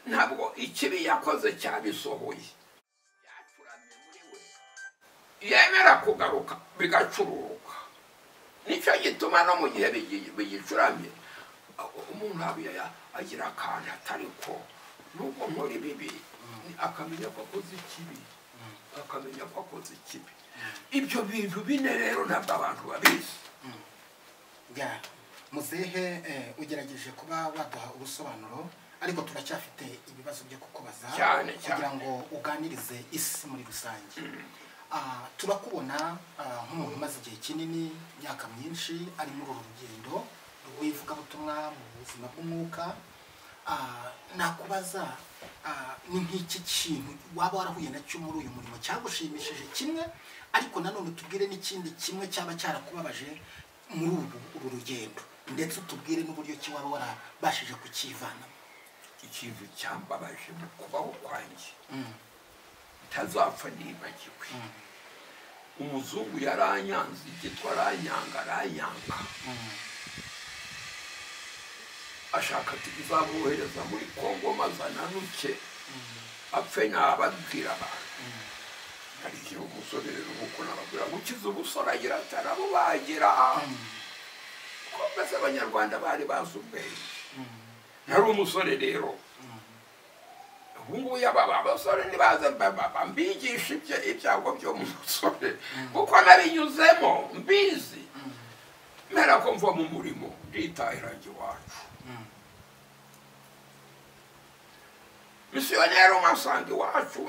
ntabwo ikibi yakoze cyabisohoye, byacuramye muri we, yemera kugaruka bigacururuka. Nicyo gituma no mu gihe bigicuramye umuntu agira akantu atariko nubwo nkora ibibi, akamenya ko akoze ikibi, akamenya ko akoze ikibi. Ibyo bintu bine rero ntabwo abantu babizi. Muzehe ugerageje kuba waduha ubusobanuro, ariko turacyafite ibibazo byo kukubaza kugira ngo uganirize isi muri rusange. Turakubona nk'umuntu umaze igihe kinini, imyaka myinshi ari muri uru rugendo rw'ivugabutumwa mu buzima bw'umwuka. Nakubaza ni nk'iki kintu waba warahuye nacyo muri uyu murimo cyagushimishije kimwe, ariko nanone utubwire n'ikindi kimwe cyaba cyarakubabaje muri uru rugendo, ndetse utubwire n'uburyo ki waba warabashije kukivanamo. Ikintu cyambabaje mu kubaho kwanjye ntazapfa nibagiwe, umuzungu yaranyanze, igitwa aranyanga, aranyanga, ashaka ati nzamwohereza muri Kongo maze ananuke apfe nababwira abantu. Narigira umusore rero nkuko nababwira gukiza ubusore agira ati arabubagira, ko mbese abanyarwanda bari bazi ubwenge. Nari umusore rero, ubu ngubu abasore ntibaze mbigisha ibyago byo mu musore, kuko nabinyuzemo mbizi. Mera ko mva mu murimo nditahira njye iwacu. Misiyoneri umasanga iwacu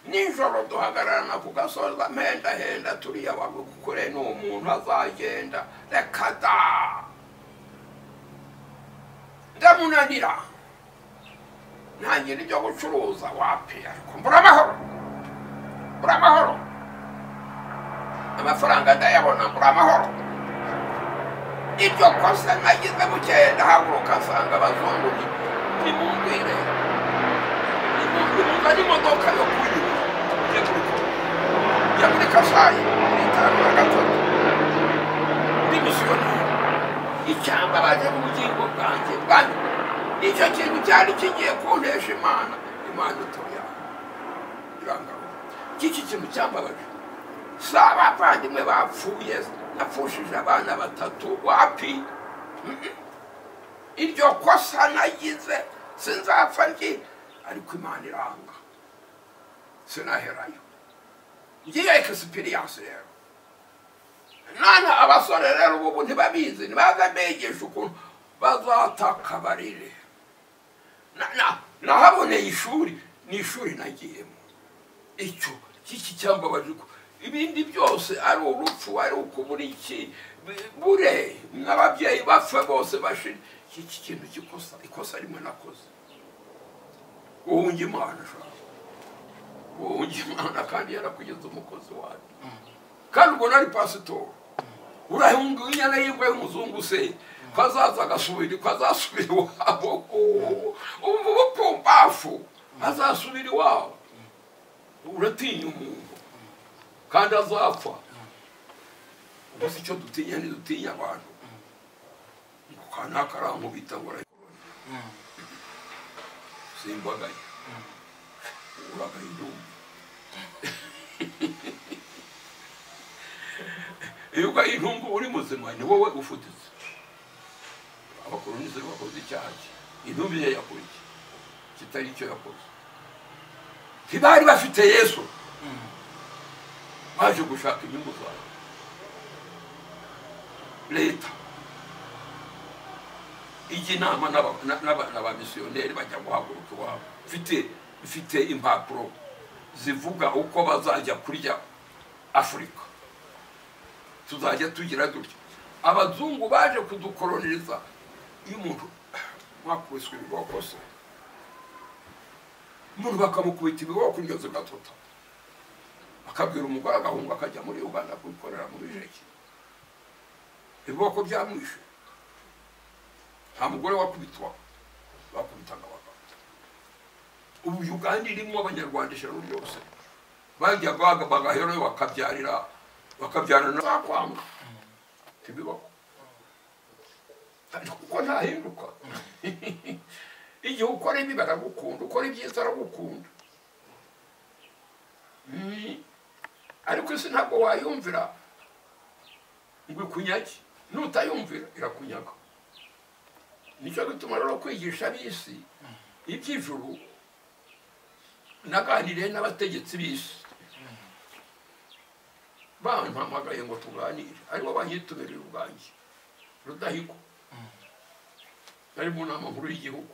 nijoro duhagararana ku gasozi mpendahenda turiya bagukure n'umuntu azagenda, reka da ndamunanira ntangira ibyo gucuruza wapi, ariko mbura amahoro, mbura amahoro, amafaranga ndayabona, mbura amahoro. Iryo kosa nagize bukeye ndahaguruka nsanga abazungu nimumbwire nimuzane imodoka yo kunyura njye muri Kasayi muri 53 ndi misiyoneri. Icyambabaje mu bugingo bwanjye bwanjye nicyo kintu cyari kigiye kuntesha Imana, Imana itoya irangarura. Iki kintu cyambabaje si abavandimwe bapfuye, napfushije abana 3 wapi. Iryo kosa nagize sinzapfa ngi, ariko Imana iranga, sinaherayo. Ngiye experience rero none abasore rero ubu ntibabizi, ntibaza mbigisha ukuntu bazataka barire. Nahaboneye ishuri, ni ishuri nagiyemo. Icyo iki cyambabaje ko ibindi byose ari urupfu, ari ukubura iki bure n'ababyeyi bapfa bose bashira. Iki kintu gikosa, ikosa rimwe nakoze guhunga Imana, guhunga Imana kandi yarakugeza umukozi wayo, kandi ubwo nari pasitori. Urahunga inyana y'ingwe y'umuzungu se ko azaza agasubira, ko azasubira iwabo, umva ubupumbafu, azasubira iwabo. Uratinya umuntu kandi azapfa. Gusa icyo dutinya ntidutinya abantu, ngo kanaka arankubita ngo simbagaye, uragaye indumbi. Iyo ugaye intumbi uri muzima ni wowe ufutitse. Abakolonize bakoze icyaha, intumbi ye yakora iki kitari icyo yakoze? Ntibari bafite Yesu, baje gushaka inyungu zayo. Leta ijya inama n'abamisiyoneri bajya guhaguruka iwabo. Mfite impapuro zivuga uko bazajya kurya Afurika, tuzajya tugira dutya. Abazungu baje kudukoloniza Iyo umuntu mwakubiswe ibiboko se, umuntu bakamukubita ibiboko indyo zigatota, akabwira umugore agahunga akajya muri Uganda kubikorera mu bijeki, ibiboko byamwishe. Nta mugore wakubitwa, bakubitaga abagabo. Ubu Uganda irimo abanyarwanda ijana ryose bajya bagaherayo bakabyarira bakabyarana zakwanga ntibibaho kuko ntahinduka. Igihe ukora ibi baragukunda, ukora ibyiza aragukunda. Ariko isi ntabwo wayumvira ngo ikunyage, nutayumvira irakunyaga. Nicyo gituma rero kwigisha ab'isi iby'ijuru. Naganiriye n'abategetsi b'isi, bampamagaye ngo tuganire, aribo banyitumirira ubwanjye. Rudahigwa ari mu nama nkuru y'igihugu,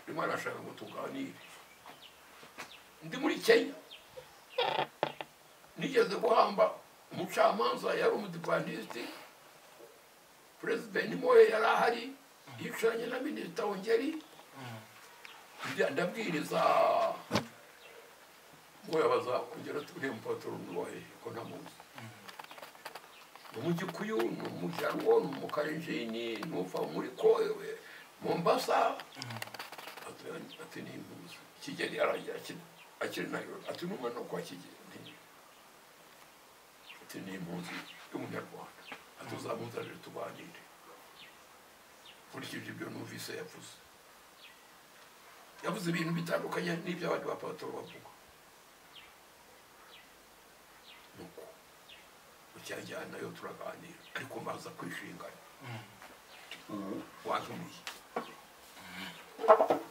arimo arashaka ngo tuganire. Ndi muri Kenya, nigeze guhamba umucamanza, yari umudivantiste, Perezida Moi yari ahari, yicaranye na Minisita Ongeri. Ndabwiriza Moi abaza Ongeri ati uriya mupaturo ni uwahe ko ntamuzi? Ni umugikuyu, ni umujaruwo, ni umukarenjini, ni uva muri Mombasa. Ati ni impunzi. Kigeli yarangiye akiri Nairobi, ati n'umwe no kwa Kigeli, ati ni impunzi y'umunyarwanda, ati uzamuzanire tuganire. Nkurikije ibyo numvise yavuze, yavuze ibintu bitandukanye n'ibyo abandi bapatoro bavuga. Nuko ucyajyanayo turaganira, ariko mbaza kwishingana. Ubu wantumiye,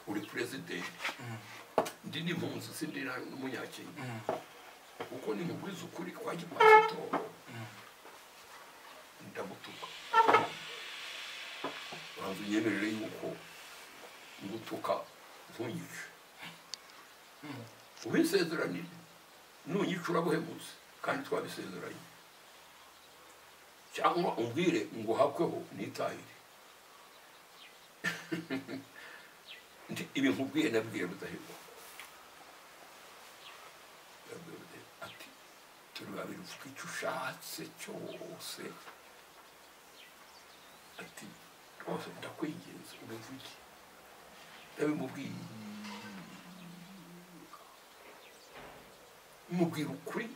uri perezidenti, ndi n'impunzi, sindi n'umunyakenya, kuko nimubwiza ukuri kwa gipasitoro ndamutuka. Banza unyemerere yuko ngutuka ntunyice, ubisezeranire, nunyica urabuhemutse kandi twabisezeranye, cyangwa umbwire ngo hakweho nitahire. Ibi nkubwiye nabwiye Rudahigwa. Ati turi babiri, uvuga icyo ushatse cyose, ati rwose ndakwinginze ubivuge. Ndabimubwiye, mubwira ukuri,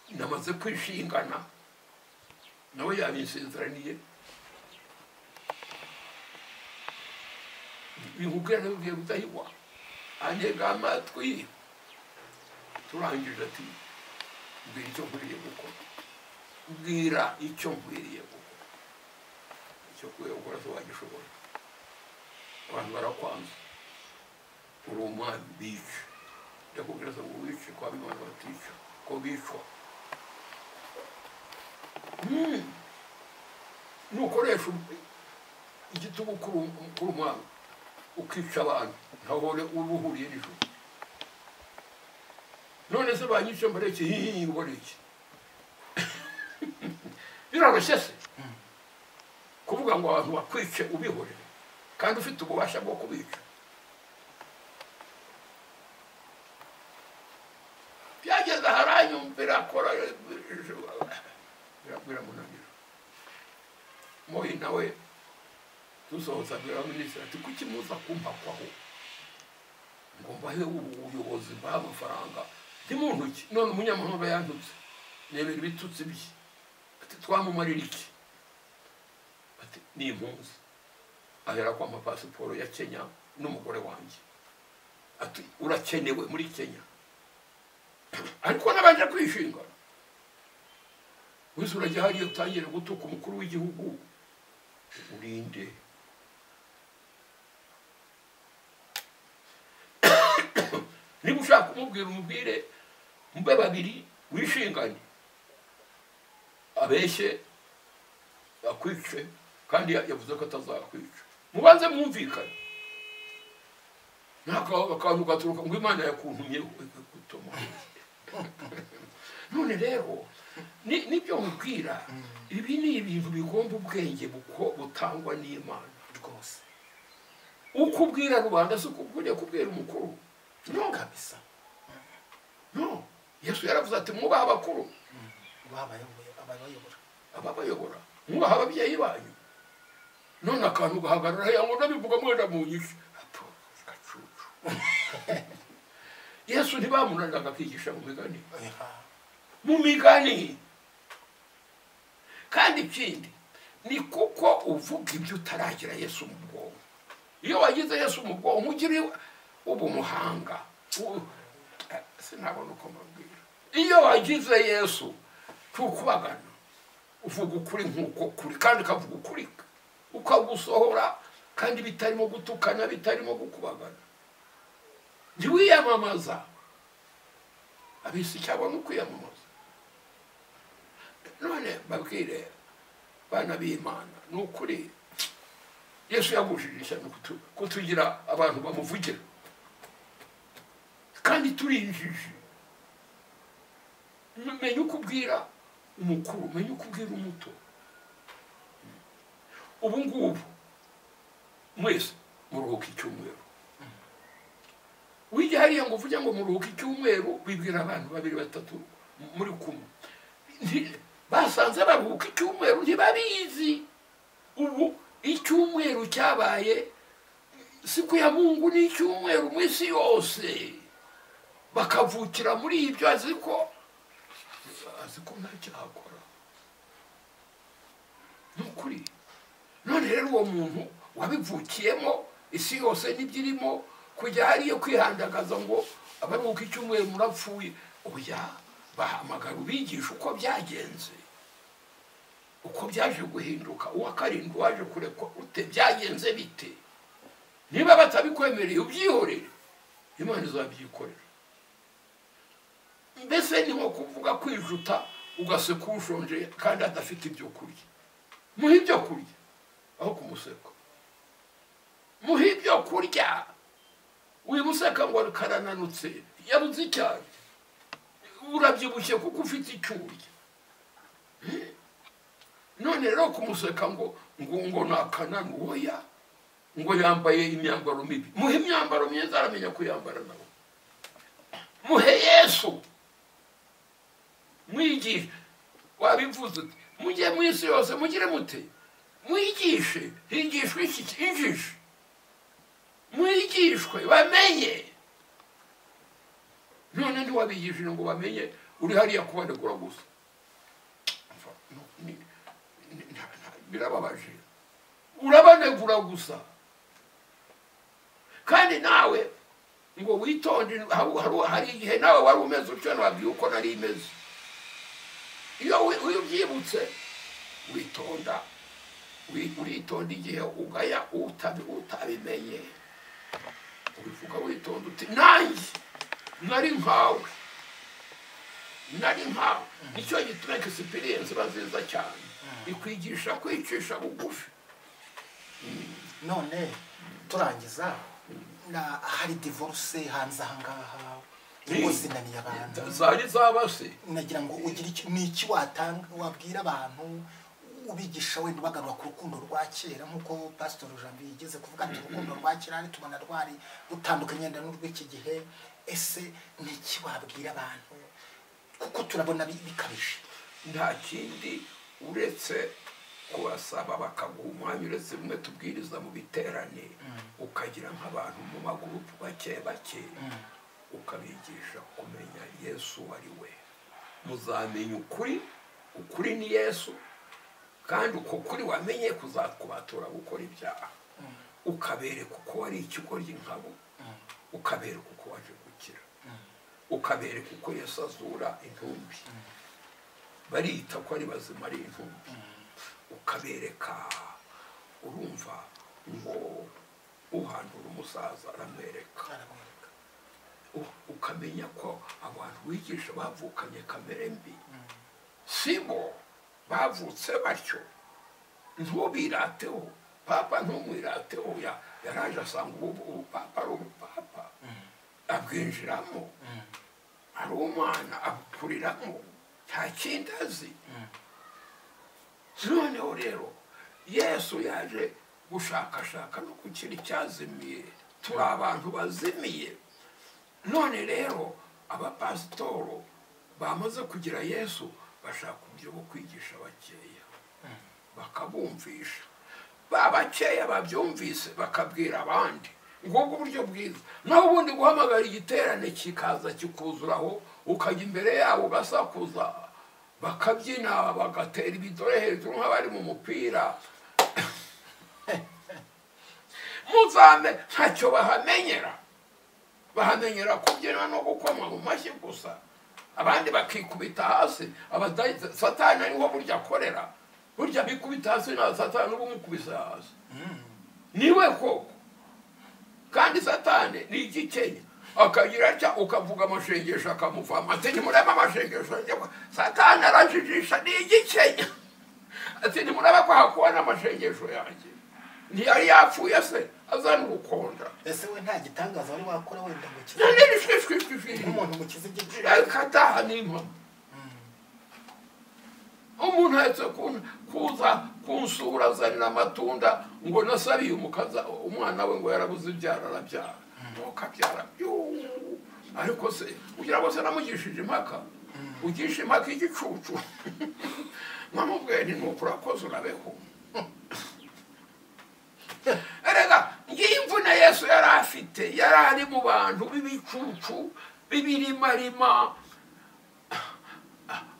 namaze kwishingana nawe yabinsezeraniye. Binkubwira nabibwiye Rudahigwa, antega amatwi. Turangije ati mbwira icyo nkwiriye gukora, mbwira icyo nkwiriye gukora. Icyo nkwiriye gukora se wagishobora? Abantu barakwanza, uri umwami, bice. Ndakubwira se ngo wice kwa bimana batica, ko bicwa. Nukoresha igitugu kuri umwami ukica abantu, ntahore uba uhuriye n'ijuru. None se banyice mbareke, mbareke. Biroroshye se kuvuga ngo abantu bakwice ubihorere kandi ufite ububasha bwo kubica? Byageze haranyumvira akora biramunanira. Moi nawe dusohotse abwira minisitiri ati kuki muza kumpakwaho ngo mbahe ubuyobozi, mbahe amafaranga ntimuntuke? None umunyamahanga yantutse, nemera ibitutsi bye. Ati twamumarira iki? Ati ni impunzi. Ahera kwampa pasiporo ya Kenya n'umugore wanjye. Ati urakenewe muri Kenya. Ariko nabanje kwishingana. Wese urajya hariya utangire gutuka umukuru w'igihugu, urinde. Niba ushaka kumubwira umubwire, mube babiri wishingane, abeshye akwice, kandi yavuze ko atazakwica. Mubanze mwumvikane. Akantu gaturuka ngo Imana yakuntumye gutoma. None rero Nibyo nkubwira, ibi ni ibintu bigomba ubwenge butangwa n'Imana rwose. Uko ubwira rubanda si uko ukwiriye kubwira umukuru. No kabisa. No, Yesu yaravuze ati mwubahe abakuru, ababayobora, mwubahe ababyeyi banyu. None akantu gahagarara yango ndabivuga mwenda mu nyishu. Gacucu. Yesu ntibamunaniraga akigisha mu migani. Mu migani. Kandi ikindi ni kuko uvuga ibyo utaragira Yesu mu bwonko. Iyo wagize Yesu mu bwonko ugira ubu muhanga. Sinabona uko mbabwira. Iyo wagize Yesu tukubagana uvuga ukuri nkuko kuri, kandi ukavuga ukuri ukagusohora, kandi bitarimo gutukana, bitarimo gukubagana. Ntiwiyamamaza. Abisi cyabona ukwiyamamaza. None babwire bana b'Imana, ni ukuri Yesu yagushije ishyano kutugira abantu bamuvugira, kandi turinjije. Menya uko ubwira umukuru, menya uko ubwira umuto. Ubu ngubu mwese muruhuka icyumweru. Wijya hariya ngo uvuge ngo muruhuka icyumweru, bibwira abantu babiri batatu muri kumwe. Basanze baruhuka icyumweru ntibabizi. Ubu icyumweru cyabaye siku ya Mungu, ni icyumweru mu isi yose. Bakavukira muri ibyo, azi ko nta cyakora. Ni ukuri. None rero uwo muntu wabivukiyemo, isi yose n'ibyirimo, kujya hariyo kwihandagaza ngo abaruhuka icyumweru murapfuye, oya, bahamagara ubigisha uko byagenze, uko byaje guhinduka, uwa karindwi waje kurekwa ute, byagenze bite. Niba batabikwemereye ubyihorere, Imana izabyikorera. Mbese ni nko kuvuga kwijuta ugaseka ushonje kandi adafite ibyo kurya. Muhe ibyo kurya aho kumuseka. Muhe ibyo kurya. Wimuseka ngo karananutse, yabuze icyayi. Urabyibushye kuko ufite icyo urya. None rero kumuseka ngo ngo nakananu, oya, ngo yambaye imyambaro mibi. Muhe imyambaro myiza, aramenya kuyambara nawe. Muhe Yesu. Mwigishe. Wabivuze uti mujye mu isi yose mugire mute, mwigishe. Higishwe iki? Injiji. Mwigishwe bamenye. None ntiwabigishije ngo bamenye, uri hariya kubanegura gusa. Birababaje. Urabanegura gusa. Kandi nawe ngo witonde, hari igihe nawe wari umeze utyo, nababwiye uko nari imeze. Iyo ubyibutse witonda, uritonda igihe ugaya utabimenye. Ubivuga witonda uti nanjye nari nkawe, nari nkawe. Nicyo gituma experience iba nziza cyane, ikwigisha kwicisha bugufi. None turangiza, hari divorce hanze ahangaha, ingo zinaniye abantu, zari zabase. Nagira ngo ugire iki watanga, wabwira abantu ubigisha wenda bagarura ku rukundo rwa kera, nkuko Pastor Janvier yigeze kuvuga ati urukundo rwa kera ari tubona rwari rutandukanye n'urw'iki gihe. Ese ni iki wabwira abantu, kuko turabona bikabije? Nta kindi uretse kubasaba bakaguha umwanya, uretse bimwe tubwiriza mu biterane, ukagira nk'abantu mu magurupu bake bake, ukabigisha kumenya Yesu ari we. Muzamenya ukuri, ukuri ni Yesu, kandi uko kuri wamenye kuzakubatura gukora ibyaha. Ukabereka uko wari ikigoryi nkabo, ukabereka uko waje gukira, ukabereka uko Yesu azura intumbi. Barita ko ari bazima ari intumbi. Ukabereka, urumva ngo uhandura umusaza aramwereka. Ukamenya ko abantu wigisha bavukanye kamere mbi, sibo bavutse batyo. Ntubirateho papa, ntumwirateho. Yaraje asanga ubu papa ari ubupapa, abwinjiramo ari umwana, abukuriramo. Nta kindi azi. Noneho rero Yesu yaje gushakashaka no gukira icyazimiye. Turi abantu bazimiye. None rero abapasitoro bamaze kugira Yesu bashaka uburyo bwo kwigisha bakeya, bakabumvisha. Babakeya babyumvise bakabwira abandi. Ngubwo uburyo bwiza. Naho ubundi guhamagara igiterane kikaza kikuzuraho, ukajya imbere yabo ugasakuza, bakabyina bagatera ibidore hejuru nk'abari mu mupira. Muzame ntacyo bahamenyera. Bahamenyera kubyina no gukoma mu mashyi gusa. Abandi bakikubita hasi. Satani ariho burya akorera. Burya bikubita hasi na Satani uba umukubise hasi. Niwe koko. Kandi Satani ni igikenya. Akagira atya ukavuga amashengesho akamuvamo. Ati ntimurebe amashengesho. Satani arajijisha, ni igikenya. Ati ntimurebe ko hakuba n'amashengesho yanjye. Ntiyari yapfuye se azana urukonda. Ese we nta gitangaza wari wakora wenda ngo kize? Nk'umuntu mukize igice. Kataha n'impamo. Umuntu ahetse kuza kunsura azanira amatunda ngo nasabiye umukaza umwana we ngo yarabuze ibyara arabyara. Ntukabyara. Ariko se ugira ngo se namugishije impaka. Ugisha impaka igicucu. Namubwiye nti nuko urakoze urabeho. Erega ngiyi imvune Yesu yari afite, yari ari mu bantu b'ibicucu b'ibirimarima,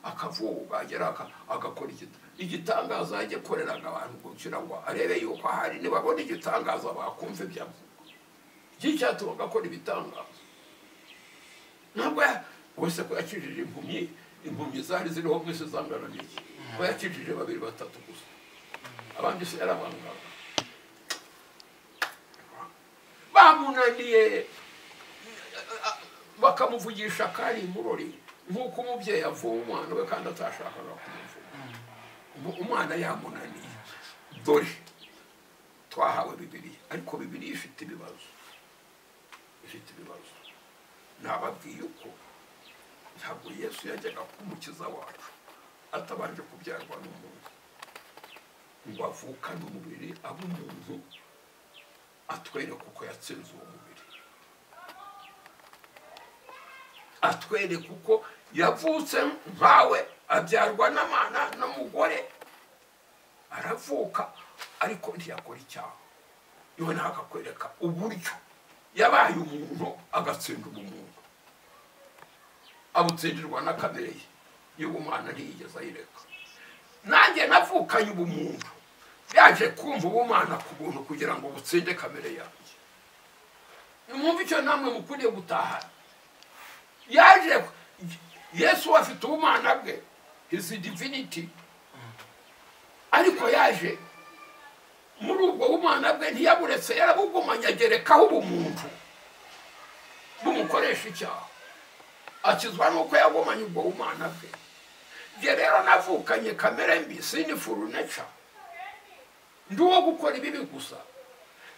akavuga agera agakora igitangaza yagikoreraga abantu kugira ngo arebe yuko ahari nibabona igitangaza bakumva ibyo avuga. Iki cyatuma agakora ibitangaza. Ntabwo wese ko yakijije impumyi, impumyi zari ziriho mwese zangana n'iki? Ko yakijije babiri batatu gusa, abandi se yarabangaga. Bamunaniye bakamuvugisha kari murori nk'uko umubyeyi avuma umwana we kandi atashakaga kumuvuma. Umwana yamunaniye. Dore twahawe Bibiliya, ariko Bibiliya ifite ibibazo. Ifite ibibazo. Nababwiye uko ntabwo Yesu yajyaga kumukiza wacu atabanje kubyarwa n'umuntu ngo avukane umubiri abe umuntu, atwereke uko yatsinze uwo mubiri, atwereke uko yavutse nkawe, abyarwa n'Imana n'umugore, aravuka ariko ntiyakora icyaha. Noneho akakwereka uburyo yabaye umuntu agatsinda ubumuntu, abutsindirwa na kamere ye y'ubumana, ntiyigeze ayireka. Nanjye navukanye ubumuntu, yaje kumva ubumana ku buntu kugira ngo butsinde kamere yanjye. Nimwumve icyo namwe mukwiriye gutahana. Yaje Yesu afite ubumana bwe, his divinity, ariko yaje muri ubwo bumana bwe ntiyaburetse, yarabugumanye agerekaho ubumuntu bumukoresha icyaha, akizwa n'uko yagumanye ubwo bumana bwe. Njye rero navukanye kamere mbi, sinful nature, ndi uwo gukora ibibi gusa.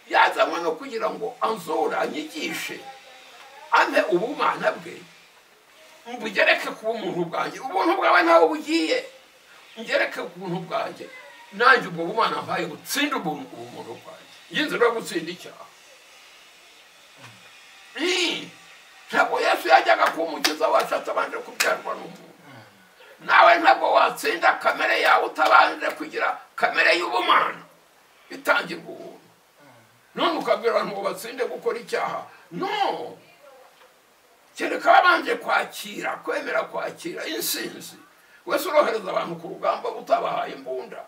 Yazanywe no kugira ngo anzore, anyigishe, ampe ubumana bwe, mbugereke ku bumuntu bwanjye. Ubuntu bwawe ntaho bugiye, ngereke ku buntu bwanjye, nanjye ubwo bumana mbaye gutsinda ubumuntu bwanjye. Iyi nzira yo gutsinda icyaha. Ntabwo Yesu yajyaga kuba umukiza wacu atabanje kubyarwa n'umuntu. Nawe ntabwo watsinda kamere yawe utabanje kugira kamere y'ubumana itangirwa ubuntu. None ukabwira abantu ngo batsinde gukora icyaha. No, kereka babanje kwakira, kwemera kwakira insinzi. Wese urohereza abantu ku rugamba utabahaye imbunda,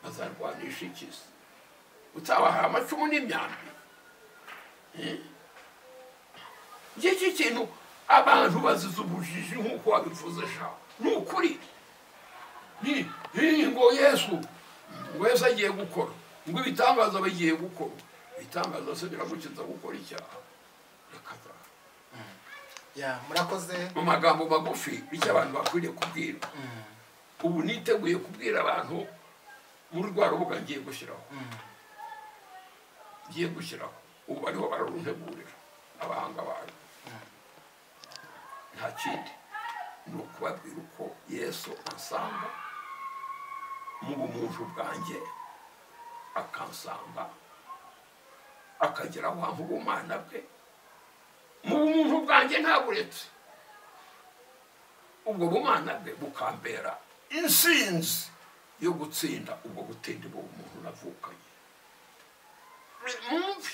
bazarwanisha iki se? Utabahaye amacumu n'imyambi. Iki kintu abantu bazize ubujiji nk'uko wabivuze sha. Ni ukuri. Ni ngo Yesu, ngo Yesu agiye gukora, ngo ibitangaza bagiye gukora. Ibitangaza se biragukiza gukora icyaha? Reka da. Ya, murakoze. Mu magambo magufi icyo abantu bakwiriye kubwira. Ubu niteguye kubwira abantu muri rwa rubuga ngiye gushyiraho. Ngiye gushyiraho. Ubu bariho bararuntegurira abahanga banyu. Nta kindi. Ni ukubabwira uko Yesu ansanga mu bumuntu bwanjye, akansanga akagera aho ampa ubumana bwe. Mu bumuntu bwanjye ntaburetse, ubwo bumana bwe bukambera insinzi yo gutsinda ubwo gutindi umuntu navukanye. Mwumve,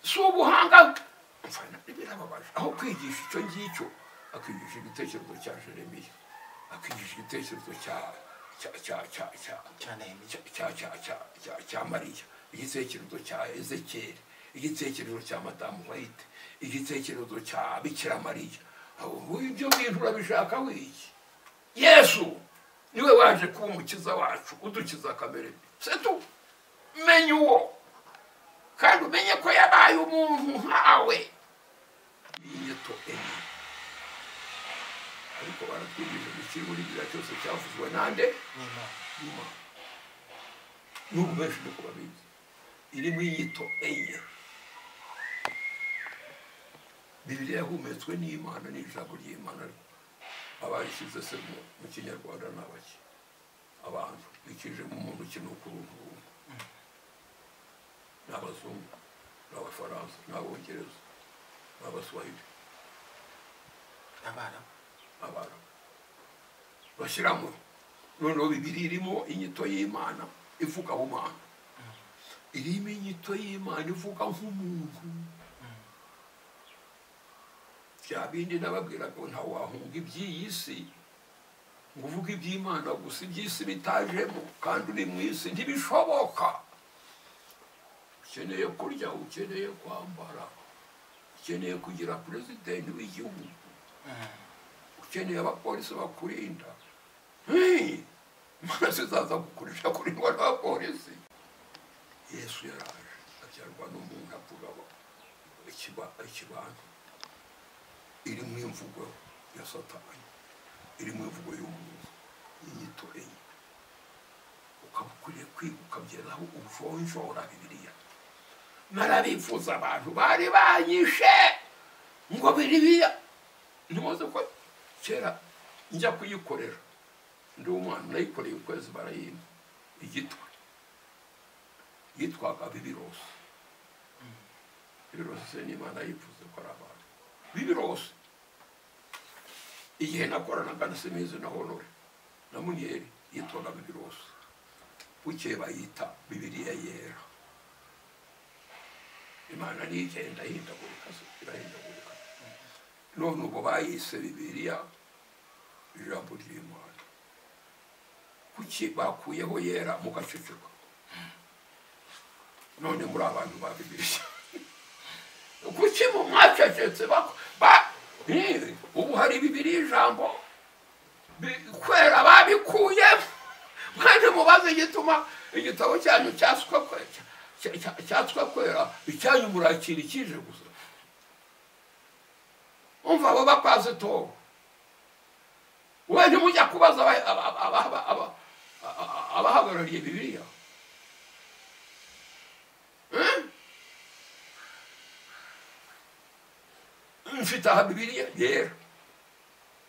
si ubuhanga mfana birababaje. Aho kwigisha icyo ngicyo, akigisha igitekerezo cya Jeremiya, akigisha igitekerezo cya Mariya, igitekerezo cya Ezekiyeli, igitekerezo cya Madamu White, igitekerezo cya Bikira Mariya. Ibyo bintu urabishaka wiki? Yesu niwe waje kuba umukiza wacu, udukiza kamere. Setu menya uwo, kandi umenye ko yabaye umuntu nkawe. Inyito enye ariko baratwigije gukira buri gihe cyose cyavuzwe nande n'Imana. N'ubu benshi niko babizi. Irimo inyito enye. Bibiliya yahumetswe n'Imana, n'ijambo ry'Imana. Abayishyize se mu Kinyarwanda ni abaki? Abantu bikije mu muntu kinuka uruntu runtu. Ni abazungu, ni abafaransa, ni abongereza, ni abaswahili, abarabu. Bashyiramo noneho Bibiliya irimo inyito y'Imana ivuga bumana, irimo inyito y'Imana ivuga nk'umuntu. Bya bindi nababwiraga ngo ntawe wahunga iby'iyi si ngo uvuge iby'Imana gusa, iby'isi bitajemo kandi uri mu isi ntibishoboka. Ukeneye kurya, ukeneye kwambara, ukeneye kugira perezidenti w'igihugu, ukeneye abapolisi bakurinda. Imana zizaza kukurisha kurindwa n'abapolisi. Yesu yaraje abyarwa n'umuntu avuga ikibantu. Irimo imvugo ya Satani, irimo imvugo y'umuntu, inyito enye. Ukaba ukwiriye kwiga ukageraho ujonjora Bibiliya. Narabifuza abantu bari banyishe ngo Bibiliya ntimuzi ko kera njya kuyikorera ndi umwana, nayikoreye ukwezi barayimpa igitwe yitwaga Bibirosi. Bibirosi se n'Imana yifuze ko ari abantu Bibirosi. Igihe nakoranaga na Semizi na Honore na Munyeri yitwaga Bibirosi, bukeye bayita Bibiliya yera. Imana ntigenda ihindagurika, irahindagurika. None ubwo bayise Bibiliya ijambo ry'Imana. Kuki bakuyeho yera mugaceceka? None muri abantu ba Bibiliya kuki mwacecetse? Ubu hari Bibiliya ijambo kwera babikuyemo. Kandi mubaze igituma igitabo cyanyu cyatswa kwera, icyanyu murakira ikije gusa. Umva abo bapasitori, we ntimujya kubaza abahagarariye Bibiliya. Mfite aha Bibiliya yera,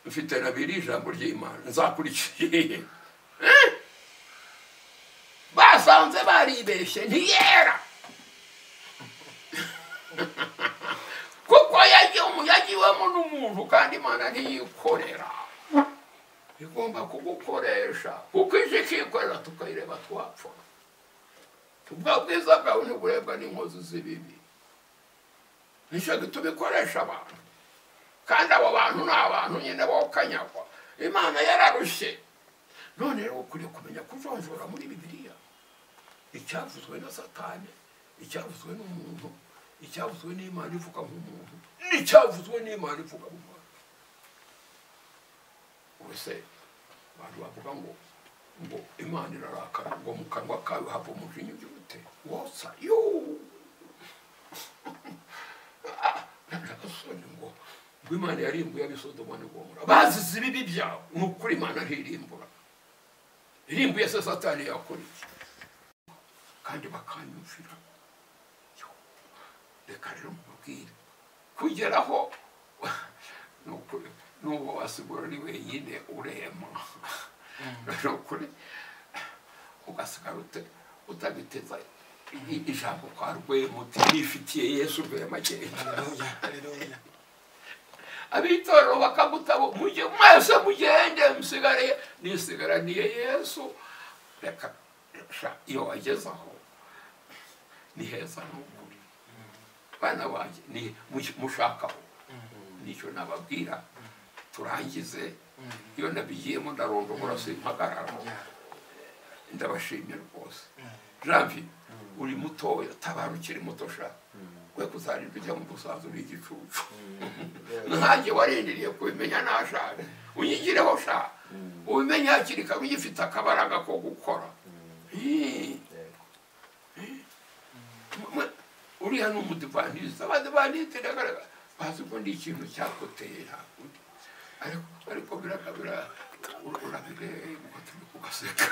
mfite na Bibiliya ijambo ry'Imana, nzakurikiye. Basanze baribeshye ntiyera, kuko yagiwemo n'umuntu, kandi Imana ntiyikorera, igomba kugukoresha. Kuko ije ikikorera tukayireba twapfa. Ubwo bwiza bwawe ntiburebwa n'inkozi z'ibibi. Nicyo gituma ikoresha abantu, kandi abo bantu ni abantu nyine bokanyagwa. Imana yararushye. None rero ukwiriye kumenya kujonjora muri Bibiliya icyavuzwe na Satani, icyavuzwe n'umuntu, icyavuzwe n'Imana ivuga nk'umuntu, n'icyavuzwe n'Imana ivuga nk'umuntu. Ubuse abantu bavuga ngo Imana irarakara, ngo mu kanwa kayo hava umujinya ugira ute? Wotsa yoo! Ngo Imana yarimbuye ab'i Sodoma n'i Gomora bazize ibibi byabo. Ni ukuri Imana ntirimbura, irimbuye se Satani yakora iki? Kandi bakanyumvira. Reka rero mubabwire kugeraho ni ukuri. N'ubwo wasigura uri wenyine urema kuri ugasigara utagiteza ijambo kwa Rwema uti nifitiye Yesu Rwema agenda. Abitorero bakagutabo mujye mwese mugende musigare nisigaraniye Yesu. Reka iyo wageze aho ni heza n'ukuri bana banjye ni mushakaho nicyo nababwira. Turangize iyo nabigiyemo ndarondogora simpagarara. Ndabashimye rwose. Janvier uri mutoya tabara ukiri muto sha we kuzarinda ujya mu busaza uri igicucu. Nkanjye warindiriye kubimenya nashaje unyigireho sha ubimenye hakiri kare ugifite akabaraga ko gukora. Uriya ni umudivantisite. Abadivantisite bazi ko ndi ikintu cyakoteye ntakundi ariko birakabira urabireba ugaseka.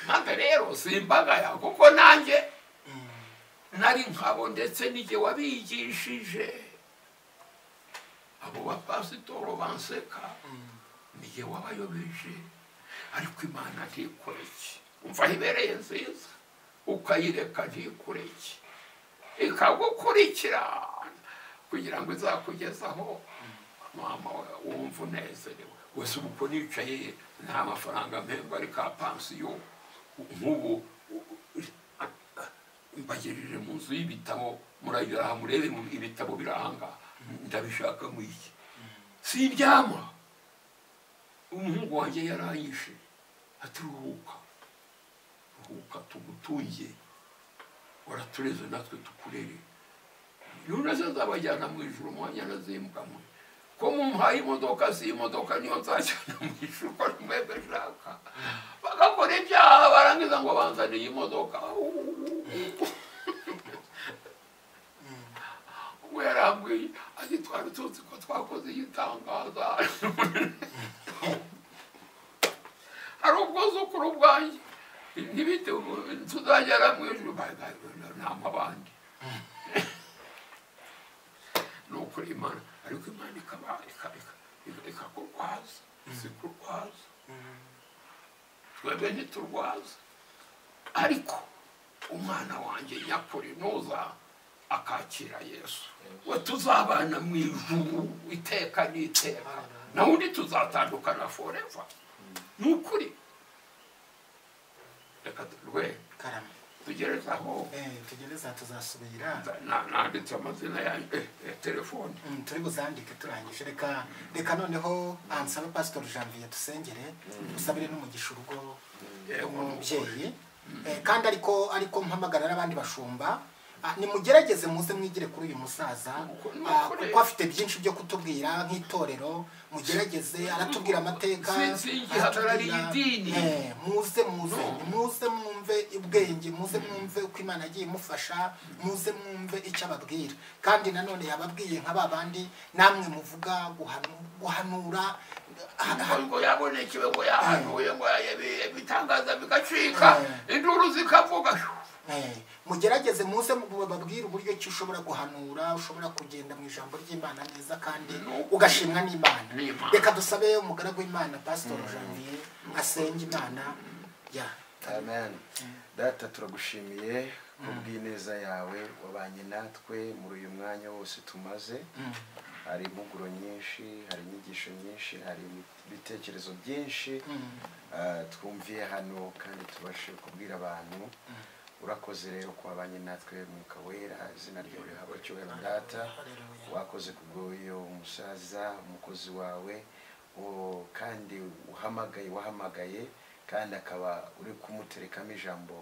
Maze rero simbagaya kuko nanjye nari nkabo ndetse nijye wabigishije abo bapasitoro banseka nijye wabayobeje. Ariko Imana ntikureke, umva ibereye nziza ukayireka ntikureke ikagukurikira kugira ngo izakugezaho mama wumva unezerewe. Wese ubu nicaye nta mafaranga mpembwa ariko pansiyo nk'ubu mbagejeje mu nzu y'ibitabo muragera murebe ibitabo birahanga ndabishaka mu iki sindyama. Umuhungu wanjye yaranyishe ati ruhuka ruhuka tugutunge waratureze natwe tukurere none se nzabajyana mu ijuru mwanya nazimbwamwe ko mumpaye imodoka si imodoka niyo nzajyana mu ijuru ko mwebwe nshaka. Bagakora ibyaha barangiza ngo banzaniye imodoka. Ubwo yarambwiye ati twari tuzi ko twakoze igitangaza. Hari ubwuzukuru bwanjye ntibite tuzagera mu ijuru nama abandi. Ni ukuri Imana ariko Imana ikakurwaza isikurwaza twebwe ntiturwaza. Ariko umwana wanjye nyakuri nuza akakira Yesu we tuzabana mu ijuru iteka n'iteka naho undi tuzatandukana forever. Ni ukuri. Reka rwe tugereza aho tugereza tuzasubira. Nanditse amazina yanjye telefone turi buzandike turangije. Reka noneho ansabe Pastor Janvier dusengere dusabire n'umugisha urugo umubyeyi kandi ariko mpamagara n'abandi bashumba nimugerageze muze mwigire kuri uyu musaza kuko afite byinshi byo kutubwira nk'itorero. Mugerageze aratubwira amateka muze muze muze mwumve ubwenge muze mwumve uko Imana yagiye imufasha muze mwumve icyo ababwira. Kandi nanone yababwiye nka babandi namwe muvuga guhanura ngo yabonekewe ngo yahanuye ngo ibitangaza bigacika induru zikavuga. Mugerageze muze babwire uburyo ki ushobora guhanura ushobora kugenda mu ijambo ry'Imana neza kandi ugashimwa n'Imana. Reka dusabe umugaragu w'Imana Pastor Janvier asenge Imana. Ya amen. Data turagushimiye kubw'ineza yawe wabanye natwe muri uyu mwanya wose tumaze. Hari impuguro nyinshi, hari inyigisho nyinshi, hari ibitekerezo byinshi twumviye hano kandi tubashe kubwira abantu. Urakoze rero ko wabanye natwe Mwuka Wera, izina ryawe rihabwe icyubahiro Data. Wakoze kubw'uyu musaza umukozi wawe kandi wahamagaye kandi akaba uri kumuterekamo ijambo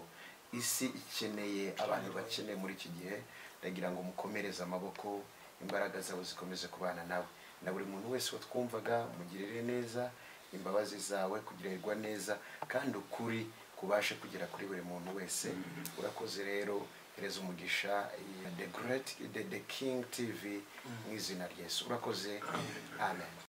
isi ikeneye, abantu bakeneye muri iki gihe. Ndagira ngo mukomereze amaboko, imbaraga zabo zikomeze kubana nawe na buri muntu wese watwumvaga. Mugirire neza, imbabazi zawe kugirirwa neza kandi ukuri kubashe kugera kuri buri muntu wese. Urakoze rero, hereza umugisha The Great The King TV mu izina rya Yesu. Urakoze, amen.